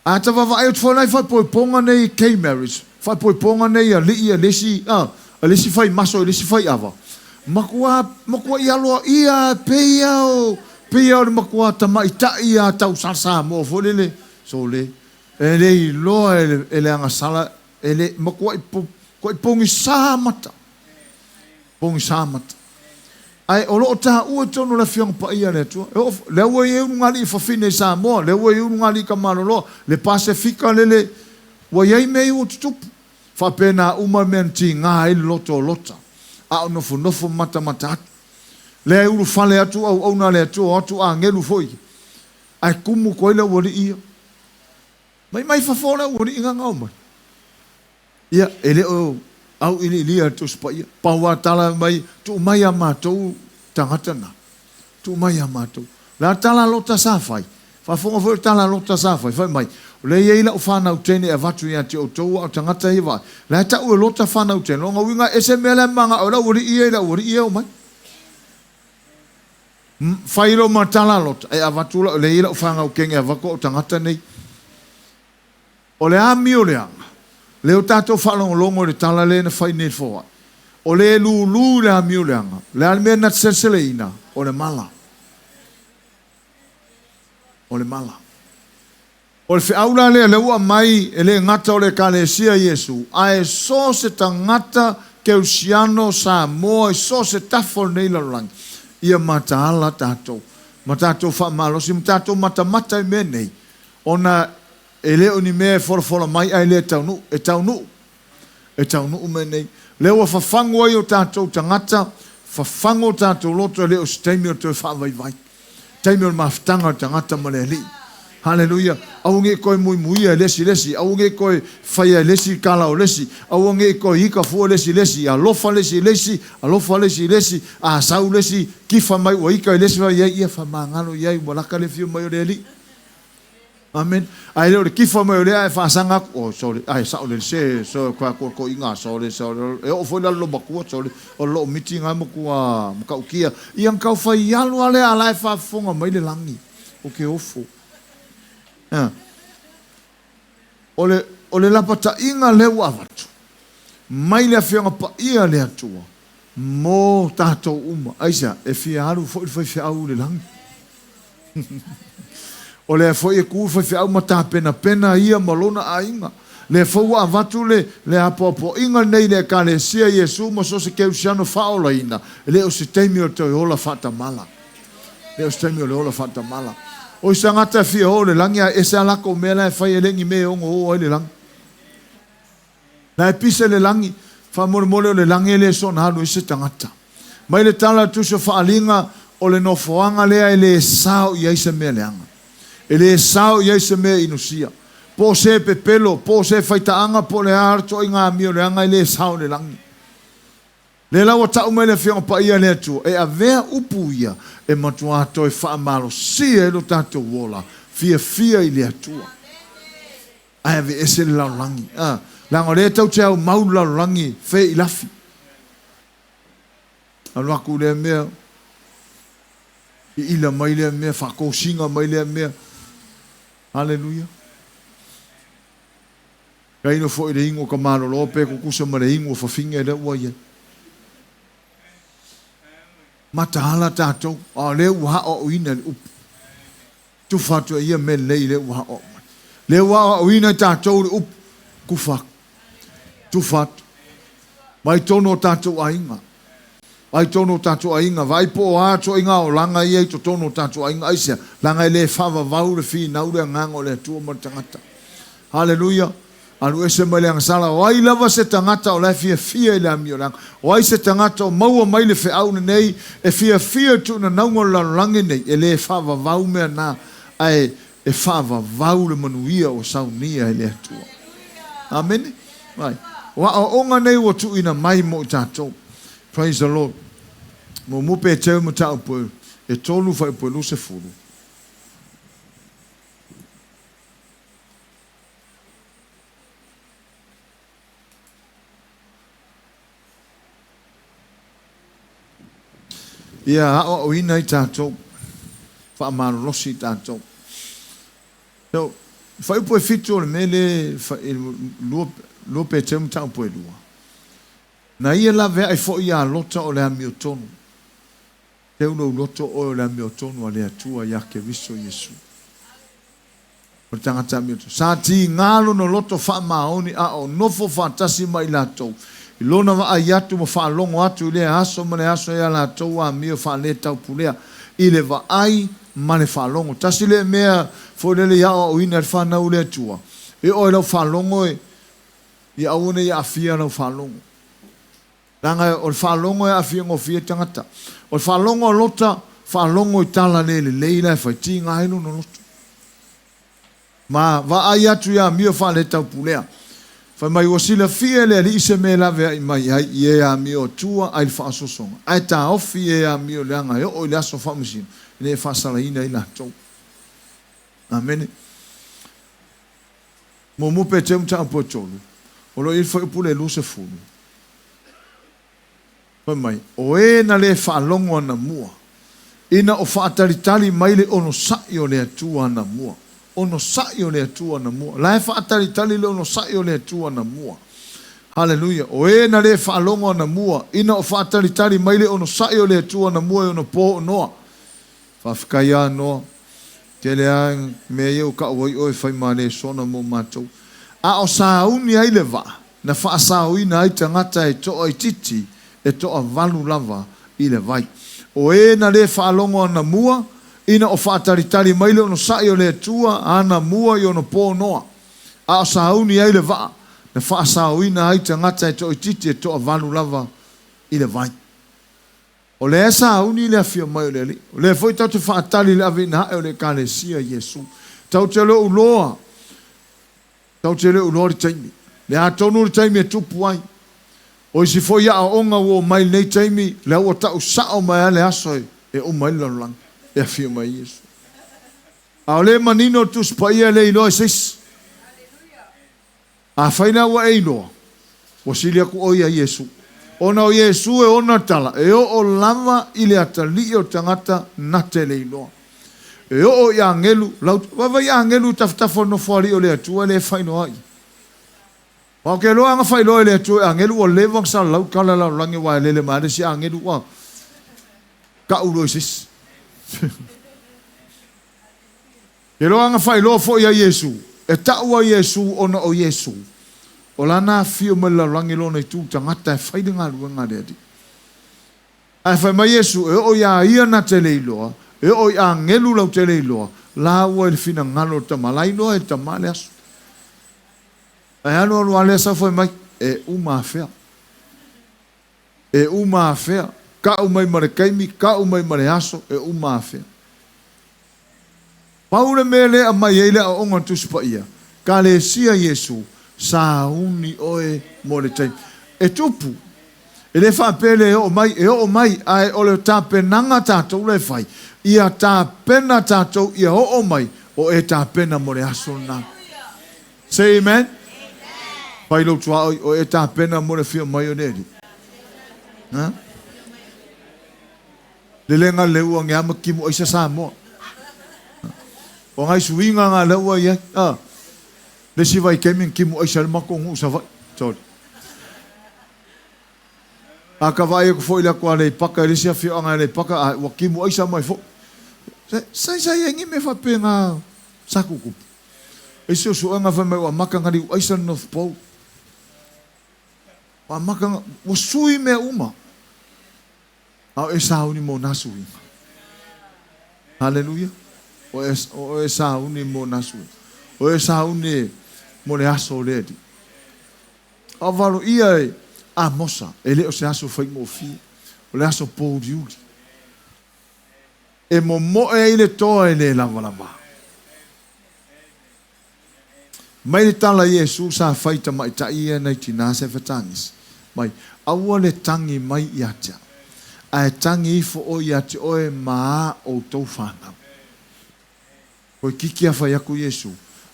A ta vaavaai atu foi la i faaipoipoga nei gay marriage, faaipoipoga nei alii a le isi, a, a le isi fai maso i le isi fai ava, matua, matuai aloaia a pei a o, pei a o le matua tamaitai a tau Sa Samoa foi lele, sole. E le iloa e le, e le agasala, e le, matuai, matuai pogisa mata. Pogisa mata. Ae o lo o taua i totonu o le Afioaga Paia a le Atua. E oo, lea ua i ai ulugalii fafine i Samoa, lea ua i ai ulugalii tamaloloa, le Pasefika lele, ua i ai mea ia ua tutupu. Faapena uma mea na tiga ai le loto o Lota, a o nofonofo ma matamata atu. Lea e ulufale atu auauna a le Atua, o atu agelu foi ia, ae tumu atu ai le aualii ia. Mai mai fafo le aualii gagao mai. Ia, e le o auiliilia e le Tusi Paia. Pau lava tala mai, tuu mai a matou tagata na. Tuu mai ia matou. O le a tala a Lota sa fai? Faafofoga foi o le tala a Lota sa fai, fai mai, O lea e i ai lau fanau teine e avatu ia te outou, a o tagata ia vaai. O la e tau e Lota fanau teine. Lona uiga, e ese mea la e manao ai le aualii ia i le aualii ia e omai. Fai lo ma tala a Lota, e avatu lau, lea e i ai lau fanau teine e avatu a o tagata nei. O le amio leaga, lea ua tatou faalogologo i le tala lea na fai nei i le foai, o le lulu i le amio leaga, o le a le mea na te seleseleina? O le mala. O le mala. O le feau la lea, lea ua aumai, e le gata o le Ekalesia Iesu, ae so se tagata Keusiano, Samoa, i so se tafa o lenei lalolagi, ia mataala tatou, ma tatou faamalosi, ma tatou matamata i mea nei, Ona e le o ni mea e folafola mai ae le taunuu, e taunuu, e taunuu mea nei. Lea ua fafagu ai o tatou tagata, fafagu o tatou loto e le o se taimi o le toe faavaivai. Taimi o le mafutaga o le tagata ma le Alii. Haleluia! Aua ne i toe muimuia e le isi le isi, aua ne i toe faia e le isi le tala o le isi, aua ne i toe ita fua le isi i le isi, alofa le isi i le isi, alofa le isi i le isi, a sau le isi kifa mai ua ita i le isi, fai ai, ia faamagalo i ai ua laka le afio mai o le Alii. Amen. Ae le o le kifa mai o lea ae faasaga atu, oh sorry, ae sao lele se so kwa ko ko inga sorry sorry. E oo foi la lo matua sorry, o loo miti nga matua matautia. Ia na tau fai alu a lea a la e faafofoga mai le lagi o ke ofo. Yeah. O le o le lapataiga lea ua avatu mai le Afioga Paia a le Atua mo tatou uma. Aisea? E fia alu foi le faifeau i le lagi. O lea foi e ku le faifeau ma tapenapena ia ma lona aiga. Lea foi ua avatu le le apoapoaiga lenei i le Ekalesia Iesu ma so o se Keusiano faaolaina, e le o se taimi o le toe ola faatamala. E le o se taimi o le ola faatamala. O isi tagata e fia o i le lagi ae ese a latou mea la e fai e le ni mea e ono o ai le lagi. La e pisa le lagi, faamolemole o le lagi e le soona alu ai se tagata. Mai le tala a le Tusi o Faaaliga, o le nofoaga lea e le sao i ai se mea leaga. E le sao i ai se mea inusia. Po o se pepelo, po o se faitaaga, po o le a le toaiga amio leaga e le sao i le lagi. Lea la ua tau mai le Afioga Paia a le Atua e avea upu ia e matuā toe faamalosia ai lo tatou ola fiafia i le Atua. Ae aveese le lalolagi. A, leaga o lea e tau te aumau le lalolagi fe i lafi. Alu atu lea mea, iila mai lea mea, faatosina mai lea mea. Haleluia. Tailo foi i le inu o ka malolo pe tutusa ma le inu o fafine lea ua i ai. Mataala tatou, a o lea ua aoaoina i le upu. Tufa atu e ia mea lelei lea ua aoao mai. Lea ua aoaoina e tatou i le upu, tufa atu. Tufa atu. Mai totonu o tatou aiga. Mai totonu o tatou aiga. Vaai po o a ituaiga olaga ia i totonu o tatou aiga. Aisea? Leaga e le faavavau le finau le agaga o le Atua ma le tagata. Haleluia! Alu ese mai le agasala. O ai lava se tagata o la e fiafia i le amio leaga? O ai se tagata o maua mai le feau lenei e fiafia i le tuunanauga o le lalolagi nei? E le faavavau mea na, ae e faavavau le manuia ua saunia e le Atua. Amene? Vai. O aoaoga nei ua tuuina mai mo i tatou. Praise the Lord. Muamua Peteu mataupu e 3 fuaiupu e 20. Ia aoaoina ai tatou, faamalolosi i tatou. So, fuaiupu e 7 o le mea lea, 2 Peteu mataupu e 2. Na ia laveai foi ia Lota o le amiotonu. Teu lou loto oe o le amiotonu a le Atua ia Keriso Iesu. O le tagata amiotonu. Sa tiga lona loto faamaoni a o nofo faatasi ma i latou, i lona vaai atu ma faalogo atu i lea aso ma le aso i a latou amio faaletaupulea, i le vaai ma le faalogo. Tasi lea mea foi lele i aoaoina ai le fanau i le Atua, e oo i lau faalogo e, ia aua ne i aafia lau faalogo. Leaga o le faalogo e aafia gofie ai tagata. O le faalogo a Lota, faalogo i tala le lelei la e fai, tiga ai lona loto. Ma vaai atu i amio faaletaupulea. Fai mai, ua silafia e le Alii se mea e laveai mai ai i e amio atua ai le faaosoosoga, ae taofi e amio leaga e oo i le aso faamasino, ina ia faasalaina ai latou. Amene. Muamua Peteu mataupu e tolu, o lo o i ai le fuaiupu le 20. Fai mai, o e na le faalogo anamua, ina o faatalitali mai le onosai o le Atua anamua. Onosai o le Atua anamua. La e faatalitali le onosai o le Atua anamua. Haleluia. O e na le faalogo anamua, ina o faatalitali mai le onosai o le Atua anamua i ona po o Noa. Faafetai lava Noa. Tele lava mea ia ua tau ai oe e fai ma lesona mo matou. A o sauni ai le vaa, na faasaoina ai tagata e toaitiiti, e toavalu lava i le vai. O e na le faalogo anamua, ina o faatalitali mai le onosai o le Atua anamua i ona po Noa. A o sauni ai le vaa, na faasaoina ai tagata e toaitiiti e toavalu lava i le vai. O lea e sauni le afio mai o le Alii. O lea foi tatou te faatali i le aveina ae o le Ekalesia i Iesu. Tatou te le o uloa, tatou te le o uloa le taimi. Le a tonu le taimi e tupu ai. O isi foi aoaoga ua oo mai i lenei taimi, lea ua tau sao mai lava le aso e uma ai le lalolagi, e afio mai ai Iesu. A o lea e manino le Tusi Paia e le iloa e se isi. Afai la ua e iloa, ua sili aku oe ia Iesu. Ona o Iesu e ona tala, e oo lava i le atalii o tagata na te le iloa. E oo i agelu, lau, vaavaai i agelu i tafatafa o le nofoalii o le Atua e le faailoa ai. Aua ou te iloa ana faailoa e le Atua i agelu, ua leva ona salalau tala i le lalolagi aua e lele mai lava le isi agelu ua tau loa i se isi. Ke loa ana faailoa foi ia Iesu, e ta'u a Iesu ona o Iesu, o lana afio mai le lalolagi lona itu tagata e fai le galuega a le Alii. Ae fai mai Iesu, e oo iā ia na te le iloa, e oo i agelu lau te le iloa, laua i le finagalo o le Tama, la iloa e le Tama le aso. Ae alu alu a lea sau fai mai, e uma afea. E uma afea. Ka'u mai ma le taimi, ka'u mai ma le aso, e uma afea. Pau le mea lea e aumai ai le aoaoga a le Tusi Paia, Kalesia Iesu, sauni oe mo le taimi. E tupu. E le faapea e le oo mai, e oo mai, ae o le tapenaga a tatou la e fai, ia tapena tatou ia oo mai, o e tapena mo le aso lena. Say amen. Fai lou tuaoi, o e tapena mo le afio mai o le Alii. Ha? Lele nga leua nge ama kimu aisa Samoa. O ngai suiga nga leua ia. Ah. Le si vai kemi kimu aisa le mako ngu sa vai. Sorry. A ka vaai aku foi le aku a Aleipaka i le isi afioaga i Aleipaka, a ua kimu aisa mai foi. Sai sai ai ngi me faapea nga sa kukupu. E isi suesuega fai mai ua amata ona liu aisa le North Pole. Ua amata ona, ua sui mea uma. A o e sauni mo nā suiga. Haleluia. O e, o e sauni mo nā suiga. O e sauni mo le aso o le Alii. A o valo ia e Amosa, e le o se aso faigofie, o le aso pōuliuli. E momoe ai le toa e le lavalava. Mai le tala a Iesu sa fai i tamaitai ia nai tinā sa e fatagisi, mai, Aua le tagi mai ia te au, ae tagi ifo oe ia te oe ma a outou fanau. Koe kiki a fai aku Iesu,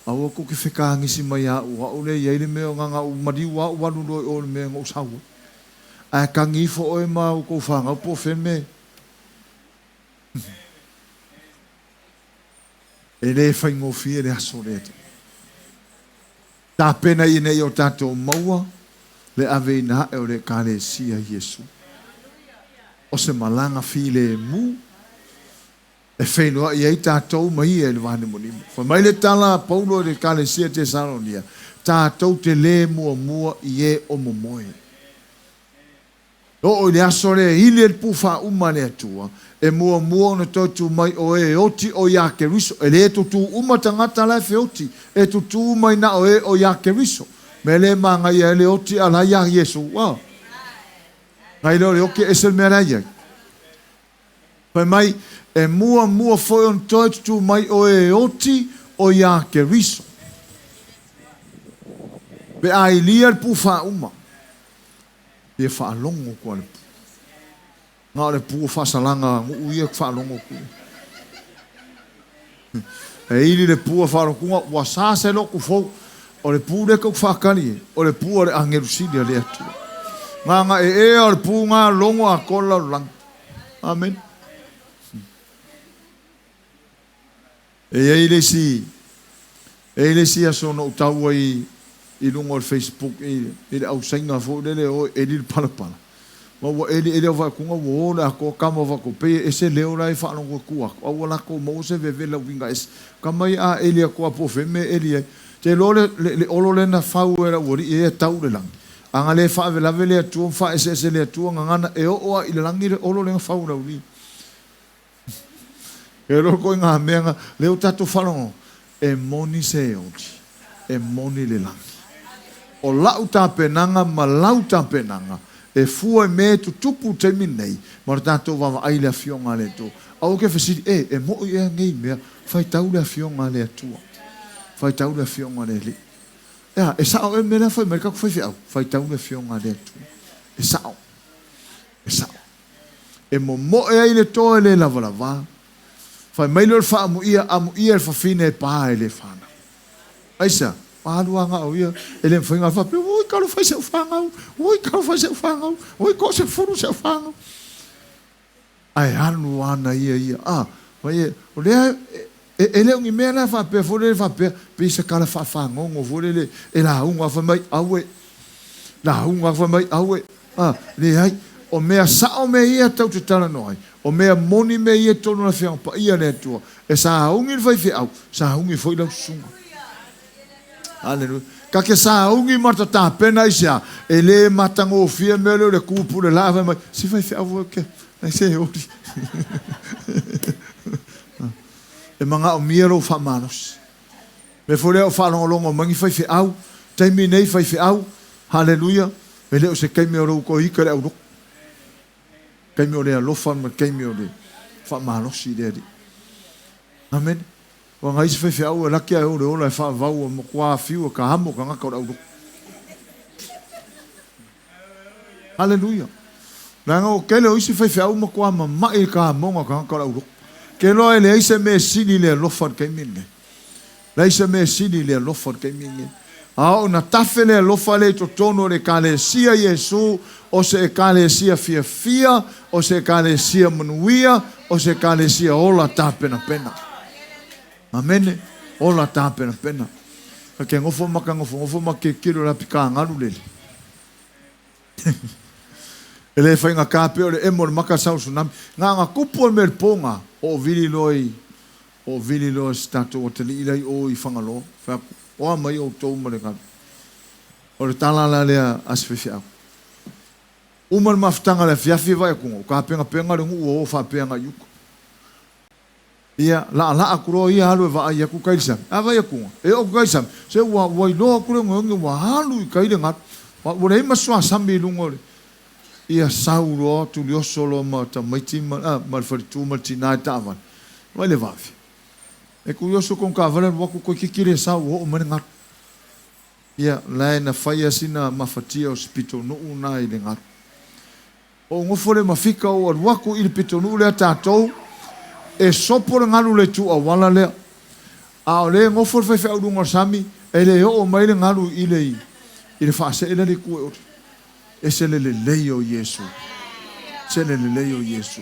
Aua kou ke fekagisi mai ia au, o au lea i ai le mea o nga u maliu a u alu loa i o le mea na u sau ai. Ae tagi ifo oe ma outou fanau po o fea le mea. E le faigofie le aso lea. Tapena ina ia o tatou maua le aveina ae o le Ekalesia i Iesu. O se malaga filemu. E feiloai ai tatou ma ia i le vanimonimo. Fai mai le tala a Paulo i le Ekalesia Tesalonia, Tatou te le muamua i e o momoe. E oo i le aso lea e ili ai le pū faauma a le Atua, e muamua ona toe tu mai o e oti o iā Keriso. E le tutū uma tagata la e feoti, e tutū mai na o e o iā Keriso. Mea lea e manaia ai le oti a la iā Iesu. Ua nai lea o le oti e ese le mea la e i ai. Fai mai, E muamua foi ona toe tutū mai o e oti o iā Keriso. Pe a ilia le pū faauma. Ia faalogo koa le pu. Na o le pu o faasalaga a nuu ia faalogo ku. E ili le pu a faalokuga ua sa se lotu fou. O le pu lea tou te faatali ai, o le pu a le agelu sili a le Atua. Gagae ea o le pu na logo atoa le lalolagi. Amen. E i ai le isi, e i ai le isi aso na ou tau ai i luga o le Facebook i, i le ausaina foi lele e o e eli le palapala. Ma ua eli eli au faatuga ua o le atoa tama faatu pei e ese leo la e faalogo atu atu a ua latou maua se vevela uiga ese. Tama ia a eli atu a po o fea mea e eli ai. Te iloa le, le, le olo lea na fau e le aualii ia e tau i le lagi. A na le faavelave le Atua ma faaeseese le Atua gagana e oo lava i le lagi le olo lea na fau e le aualii. E loko i ngā mea nga, lea ua tatou faalogo, e moni se oli, e moni le lagi. O la'u tapenaga ma lau tapenaga, e fua i mea e tutupu i le taimi lenei, ma le tatou vaavaai i le Afioga a le Atua. Aua ke fesili, E, e mo'i ea nei mea? Faitau le Afioga a le Atua. Faitau le Afioga a le Alii. Ea, e sa'o ea le mea lea fai mai le tatou faifeau? Faitau le Afioga a le Atua. E sa'o. E sa'o. E momoe ai le toa e le lavalava. Fai mai lea o le faamuia, amuia le fafine e pa e le fanau. Aisea? Ua alu lava na o ia, e le mafai ona faapea, Oi, talofa i si au fanau! Oi, talofa i si au fanau! Oi, toasefulu si au fanau! Ae alu lava na ia ia. A, fai e, o lea, e, e le o ni mea la faapea foi lele faapea, pei se tala faafagogo foi lele e lauga fai mai, aue, lauga fai mai, aue. A, leai. O mea sao mea ia tou te talanoa ai, o mea moni mea ia i totonu o le Afioaga Paia a le Atua, e sauni le faifeau, sauni foi lau susuga. Aleluia. Ka te sauni ma ta tapena aisea? E le matagofie mea lea o le tu pule laa fai mai, si faifeau foi ke, ai se oli. E manaomia lou faamalosi. Mea foi lea o faalogologo mai ni faifeau, taimi nei faifeau, haleluia, e le o se taimi o lou toe ika le aulotu. Taimi o le alofa ma le taimi o le faamalosi i le Alii. Amene. Ua nai isi faifeau e laki ae o le ola e faavau ua matua fiu e ka amo tagata o le aulotu. Haleluia. Leaga o tele o isi faifeau matua mama'i i ka amoga o tagata o le aulotu. Ke loa e leai se mea e sili i le alofa i le taimi lenei. Leai se mea e sili i le alofa i le taimi lenei. A oo ina tafe le alofa lea i totonu o le Ekalesia Iesu, o se Ekalesia fiafia, o se Ekalesia manuia, o se Ekalesia ola tapenapena. Amene. Ola tapenapena. Ka ke nofo ma ka nofonofo ma tilotilo i le apikagalu lele. E le faigata pea o le emo o le maka sau tsunami. Na ona tupu o le mea i le po na, oo vili loa i, oo vili loa i si tatou atalii la i o i Fagaloa. Fai atu, o a mai outou ma le galu. O le tala la lea a si faifeau. Uma le mafutaga i le afiafi e vaai atu, ua tapenapena le nuu ua o faapea agai i uta. Ia, laalaa atu loa ia alu e vaai atu kai le sami. A vaai atu, e oo atu kai le sami, se ua, ua iloa atu le ogeoge ua alu i kai le galu. Ua leai ma suasami i luga o le. Ia sau loa, tulioso loa ma tamaiti ma, a, ma le faletu ma le tina i taavale. Vaai le vave. E tulioso kona taavale alu atu toeitiiti le sau ua oo mai le galu. Ia, lae na faia sina mafatia o si pitonuu na i le galu. Ou nofo lea ma fika ou alu atu i le pitonuu lea tatou e sopo le galu le itu auala lea. A o lea e nofo le faifeau i luga o le sami, e le oo mai le galu i le i le faasee lea le itu e oli. Ese le lelei o Iesu. Ese le lelei o Iesu.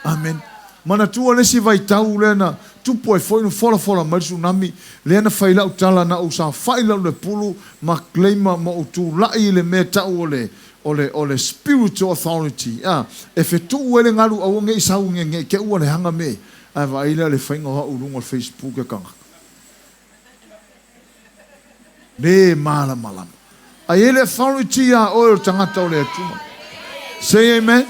Amen. Manatua le isi vaitau lea na tupu ai foi na folafola mai le tsunami, lea na fai lau tala na ou saofai lau le pulu ma claim ma ou tulai i le mea tau o le O le, o le spiritual authority, a, e fetuʻu ai le galu aua ne i sau nge, nge i te ua leaga me. Ae vaai lea i le faiga o au i luga o le Facebook e tagata. Le malamalama. Ae i ai le authority ia oe o le tagata o le Atua. Say amen.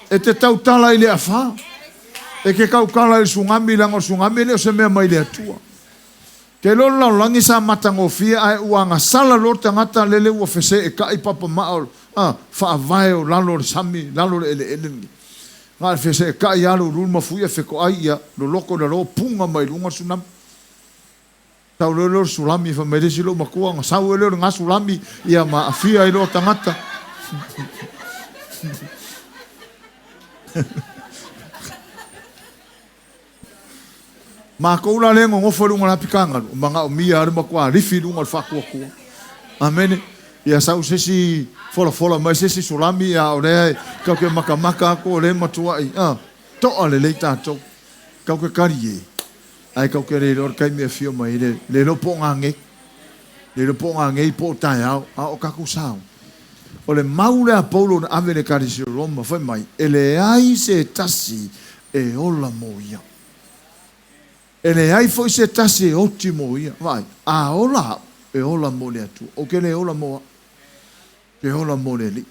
E te tautala i le afa. E te tautala i le sugami, leaga o le sugami e le o se mea mai le Atua. Te iloa le lalolagi sa matagofie ae ua agasala loa le tagata lele ua feseetai papamaa o a faavae o lalo o le sami, lalo o le eleele lenei. Na o le feseetai lava le uluulu ma fuia fetoai ia loloto i lalo puga mai luga le tsunami. Sau loa lea o le sulami fai mai le isi loomatua ona sau ai lea o lena sulami ia ma aafia ai loa tagata. Matou la lea e nonofo i luga o le apikagalu, e manaomia lava le matua lifi i luga o le faatuatua. Amene. Ia sau se isi folafola mai se isi sulami, a o lea tatou te matamata atu o lea e matuai to'a lelei tatou. Tatou te talie, ae tatou te le iloa le taimi e afio mai ai le, le iloa po o nanei, le iloa po o nanei po o taeao, a o tatou sao. O le mau lea a Paulo na ave i le Ekalesia o Roma, fai mai, E leai se tasi e ola mo ia. E leai foi se tasi e oti mo ia. Vaai, a ola au, e ola mo le Atua. Ou te le ola mo au, e ola mo le Alii.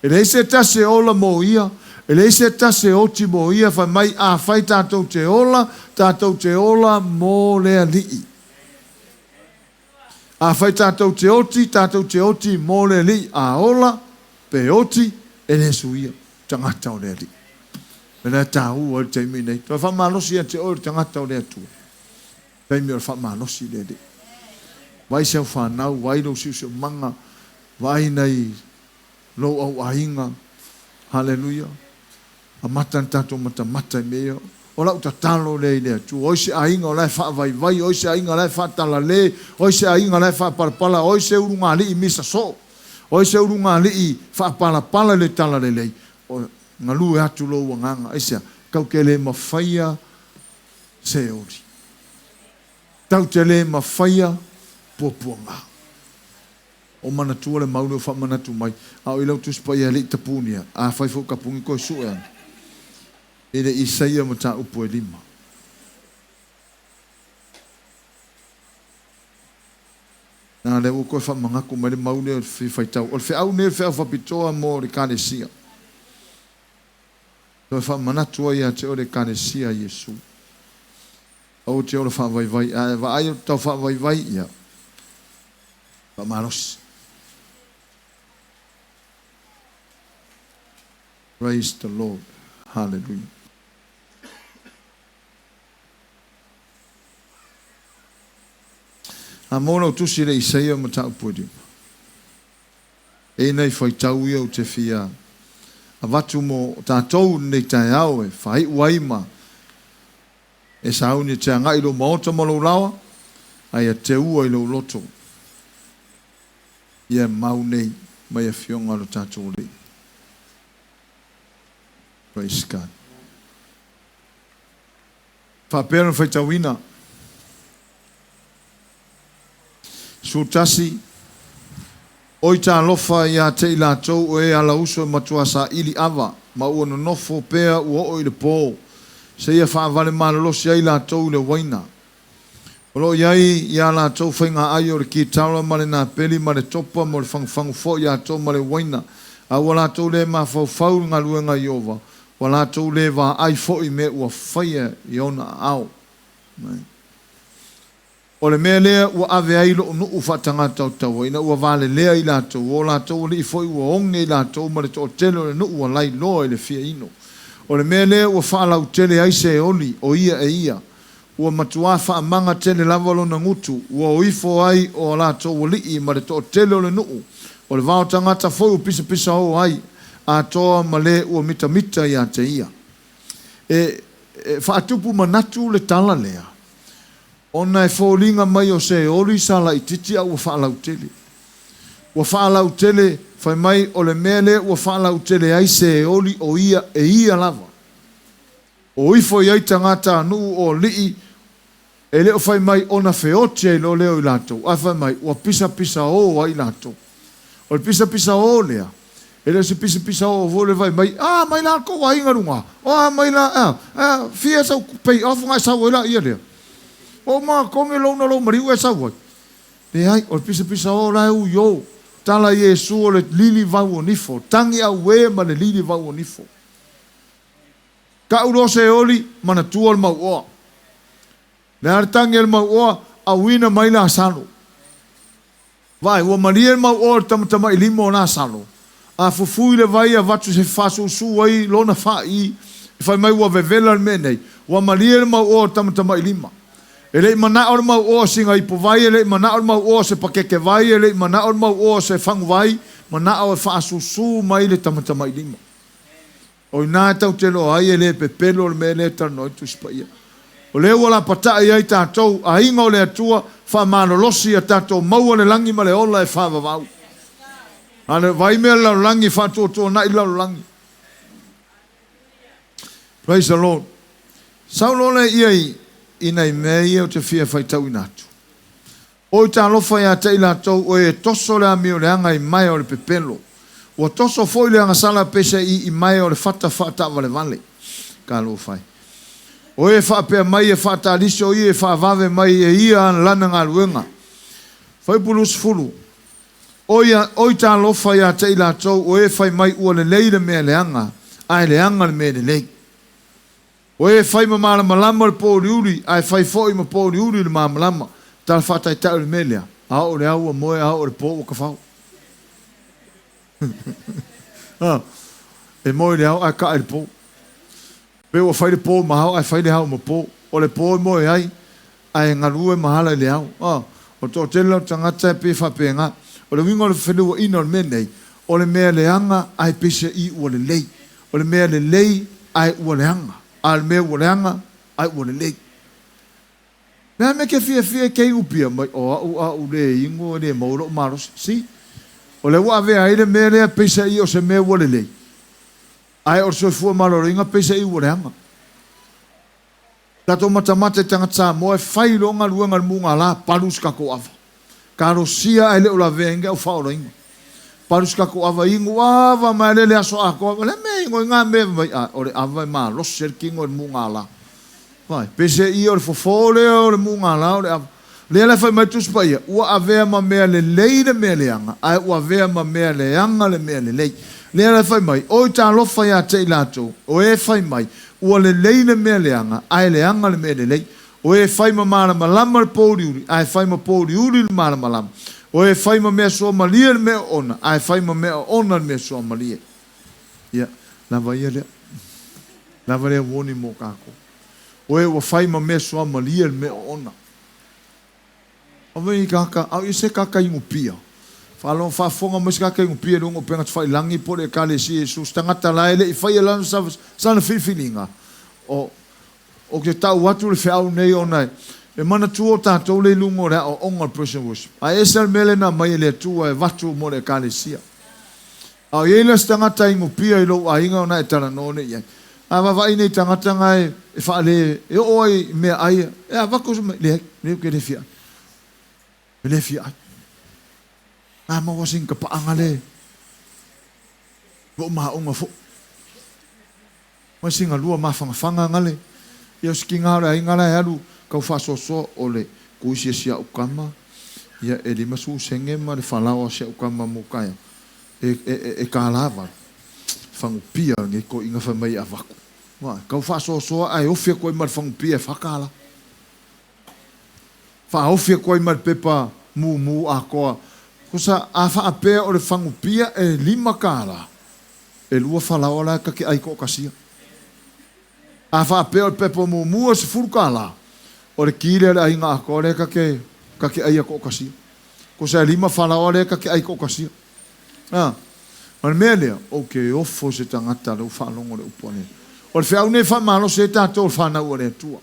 E leai se tasi e ola mo ia, e leai se tasi e oti mo ia, fai mai, afai tatou te ola, tatou te ola mo le Alii. Afai tatou te oti, tatou te oti mo le Alii, a ola, pe oti, e le suia, tagata o le Alii. O lea e taua ai le taimi nei. Toe faamalosi ia te oe o le tagata o le Atua. Taimi o le faamalosi le Alii. Vaai si au fanau, vaai lou siosiomaga, vaai nai lou auaiga. Haleluia. Amata ona tatou matamata i mea ia. O lau tatalo lea i le Atua, o ai se aiga o la e faavaivai, o ai se aiga o la e faatalale, o ai se aiga o la e faapalapala, o ai se ulugalii misa soo, o ai se ulugalii faapalapala i le talalelei, o galue atu lou agaga. Aisea? Tatou te le mafaia se oli. Tatou te le mafaia puapuaga. O manatua le mau lea ua faamanatu mai, a o i lau Tusi Paia e le i tapunia, afai foi o tapuni toe sue ana i le Isaia mataupu e lima. Na, lea ua toe faamanatu mai le mau lea o le fia faitau. O le feau lenei o le feau faapitoa mo le Ekalesia. Toe faamanatu ai ia te oe le Ekalesia a Iesu. Aua te ola faavaivai, a e vaai o te tau faavaivai, ia, faamalosi. Praise the Lord. Hallelujah. A mo lau tusi le Isaia mataupu e lima. E nei faitau ia ou te fia avatu mo tatou i lenei taeao e faaiu ai ma E sauni e te agai i lou maota ma lou laoa, a ia teua i lou loto ia mau nei mai Afioga a lo tatou Alii. Praise God. Faapea ona faitauina. 11, Oi talofa ia te i latou o e alauso e matua saili ava, ma ua nonofo pea ua oo i le po, seia faavale malolosi ai latou i le uaina. O lo o i ai i a latou faiga ai o le kitara ma le napeli ma le topa ma o le fagufagu foi atoa ma le uaina, a ua latou le mafaufau i le galuega a Ieova, ua latou le vaai foi i mea ua faia i ona aao. O le mea lea ua ave ai lou nuu faatagata o taua, ina ua valelea i latou, o latou alii foi ua oge i latou ma le toatele o le nuu ua lailoa i le fia ino. O le mea lea ua faalautele ai Seoli, o ia e ia. Ua matuā faamaga tele lava lona gutu, ua o ifo ai o latou alii ma le toatele o le nuu, o le vao tagata foi ua pisapisaō ai, atoa ma le ua mitamita ia te ia. E faatupu manatu le tala lea, ona e foliga mai o Seoli sa laitiiti a ua faalautele. Ua faalautele, fai mai o le mea lea ua faalautele ai Seoli o ia e ia lava. O ifo i ai tagata a nuu o alii, e le o fai mai ona feoti ai loa lea o i latou, ae fai mai ua pisapisaō ai latou. O le pisapisaō lea, e le o se pisapisaō foi lea fai mai, A, mai la tou aiga luga! O a mai la, a, a, fia sau pay off ona e sau ai laia lea. Ua uma ona totogi lou na lou maliu e sau ai. Leai, o le pisapisa o la e ui o. Tala Iesu o le lili vau o nifo, tagi auē ma le lili vau o nifo. Tau loa se oli, manatua le mauoa. Le a le tagi a le mauoa, auina mai Lasalo. Vaai, ua malie le mauoa i le tamatamailima o Lasalo. A fufui le vai avatu se faasousou ai lona faai, e fai mai ua vevela le mea nei. Ua malie le mauoa o le tamatamailima. E le i manao le mauoa sina ipu vai, e le i manao le mauoa se pakeke vai, e le i manao le mauoa se fagu vai, manao e faasousou mai le tamatamailima. O i ina e tatou te iloa ai e le pepelo le mea lea e talanoa ai le Tusi Paia. O lea ua lapatai ai tatou, aiga o le Atua, faamalolosi ia tatou maua le lagi ma le ola e faavavau. A le vaai mea le lalolagi, faatuatuanai le lalolagi. Praise the Lord. Sau loa lea ia i, i nai mea ia ou te fia faitauina atu. Oi talofa ia te i latou o e toso le amio leaga i maea o le pepelo. Ua toso foi le agasala peiseai i maea o le fata faataavalevale. Talofa e. O e faapea mai e faatalisi o ia e faavave mai e ia lana galuega. Fuaiupu 20. Oi, oi talofa ia te i latou o e fai mai ua lelei le mea leaga, ae leaga le mea lelei. O e fai ma malamalama le pōuliuli, ae fai foi ma pōuliuli le malamalama. Tala faataitai o le mea lea, a oo le ao ua moe, a oo le pō ua kafao. E moe le ao ae ka'a i le pō. Pe ua fai le pō ma ao ae fai le ao ma pō. O le pō e moe ai, ae galue ma ala i le ao. O le toatele o tagata e pei e faapena. O le uiga o le feluaina o le mea nei, o le mea leaga ae peiseai ua lelei. O le mea lelei ae ua leaga, a o le mea ua leaga ae ua lelei. O le a le mea e te fiafia e te inupia mai, o au a ou le inu e le maua lou malosi. See? O lea ua avea ai le mea lea peiseai o se mea ua lelei, ae o le soifua maloloina peiseai ua leaga. Tatou matamata i tagata Samoa e fai loa galuega i le mugala, palu se tatou ava. Talosia ae le o lavea ai ni au faaolaina. Palu se tatou ava, inu ava mai lea le aso atoa. O le a le mea e inu ai na mea fai mai, a o le ava e malosi ai le tino i le mugala. Vai, pese ia o le fofo lea o le mugala o le ava. Lea la e fai mai le Tusi Paia, ua avea ma mea lelei le mea leaga, ae ua avea ma mea leaga le mea lelei. Lea la e fai mai, Oi talofa ia te i latou, o e fai mai, ua lelei le mea leaga, ae leaga le mea lelei. O e fai ma malamalama le pōuliuli, ae fai ma pōuliuli le malamalama. O e fai ma mea suamalie le mea oona, ae fai ma mea oona le mea suamalie. Ia, lava ia lea. Lava lea warning mo kākou. O e ua fai ma mea suamalie le mea oona. Ave i kaka, au i se kaka inupia. Faalogo faafofoga mai se kaka inupia i luga o upega tafailangi po o le Ekalesia Iesu, se tagata la e le i faia lana sana filifiliga. O, ou te tau atu le feau nei ona e manatua o tatou le i luga o le aoaoga o le Praise and Worship. Ae ese le mea lea na aumai e le Atua e avatu mo le Ekalesia. A o i ai la se tagata inupia i lou aiga ona e talanoa nei i ai. A vaavaai nei tagata na e faale e oo ai i meaai e avatu se mea, leai, leai ou te le fia ai. E le fia ai. A maua sina tapaaga le loo maauga foi. Mai sina lua mafangafaga gale ia o se tiga o le aiga la e alu tau faasoasoa o le kuisi a si au tama ia e 50 sene ma le falaoa a si au tama mo taeao e $1 vale fagupia lenei toeaina fai mai e avatu. Ua tau faasoasoa ae ofi atu ai ma le fagupia e $4. Faaofi atu ai ma le pepa mumu atoa. Tusa a faapea o le fagupia e $5, e lua falaoa la ta te ai toatasia. A faapea o le pepa mumu e $10, o le ki lea a le aiga atoa lea ta te ta te aia toatasia. Tusa e lima falaoa lea ta te ai toatasia. A, o le mea lea, ou te ofo i se tagata lea ua faalogo i le upu a le Alii. O le feau lenei e faamalosi ai tatou o le fanau a le Atua.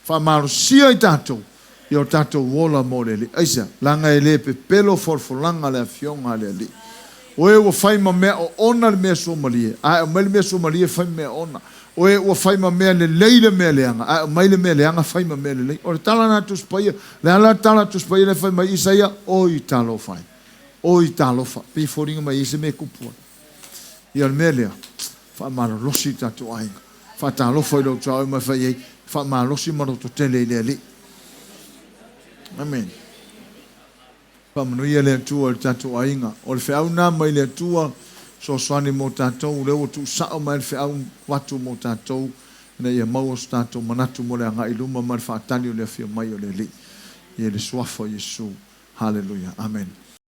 Faamalosia i tatou ia o tatou ola mo le Alii. Aisea? Leaga e le pepelo folafolaga a le Afioga a le Alii. O e ua fai ma mea oona le mea suamalie, ae aumai le mea suamalie fai ma mea oona. O e ua fai ma mea lelei le mea leaga, ae aumai le mea leaga fai ma mea lelei. O le tala lena a Tusi Paia. Le a la le tala a Tusi Paia lea fai mai Isaia? Oi talofa e! Oi talofa! Pei e foliga mai e i ai se mea e tupu ai. Ia o le mea lea, faamalolosi i tatou aiga. Faatalofa i lou tuaoi ma fai i ai, Faamalosi ma lototele i le Alii. Amene. Faamanuia le Atua i le tatou aiga. O le feau lena mai le Atua, fesoasoani mo tatou, lea ua tuusao mai le feau atu mo tatou, ina ia maua so tatou manatu mo le agai i luma ma le faatali o le afio mai o le Alii. I le Suafa o Iesu. Haleluia. Amene.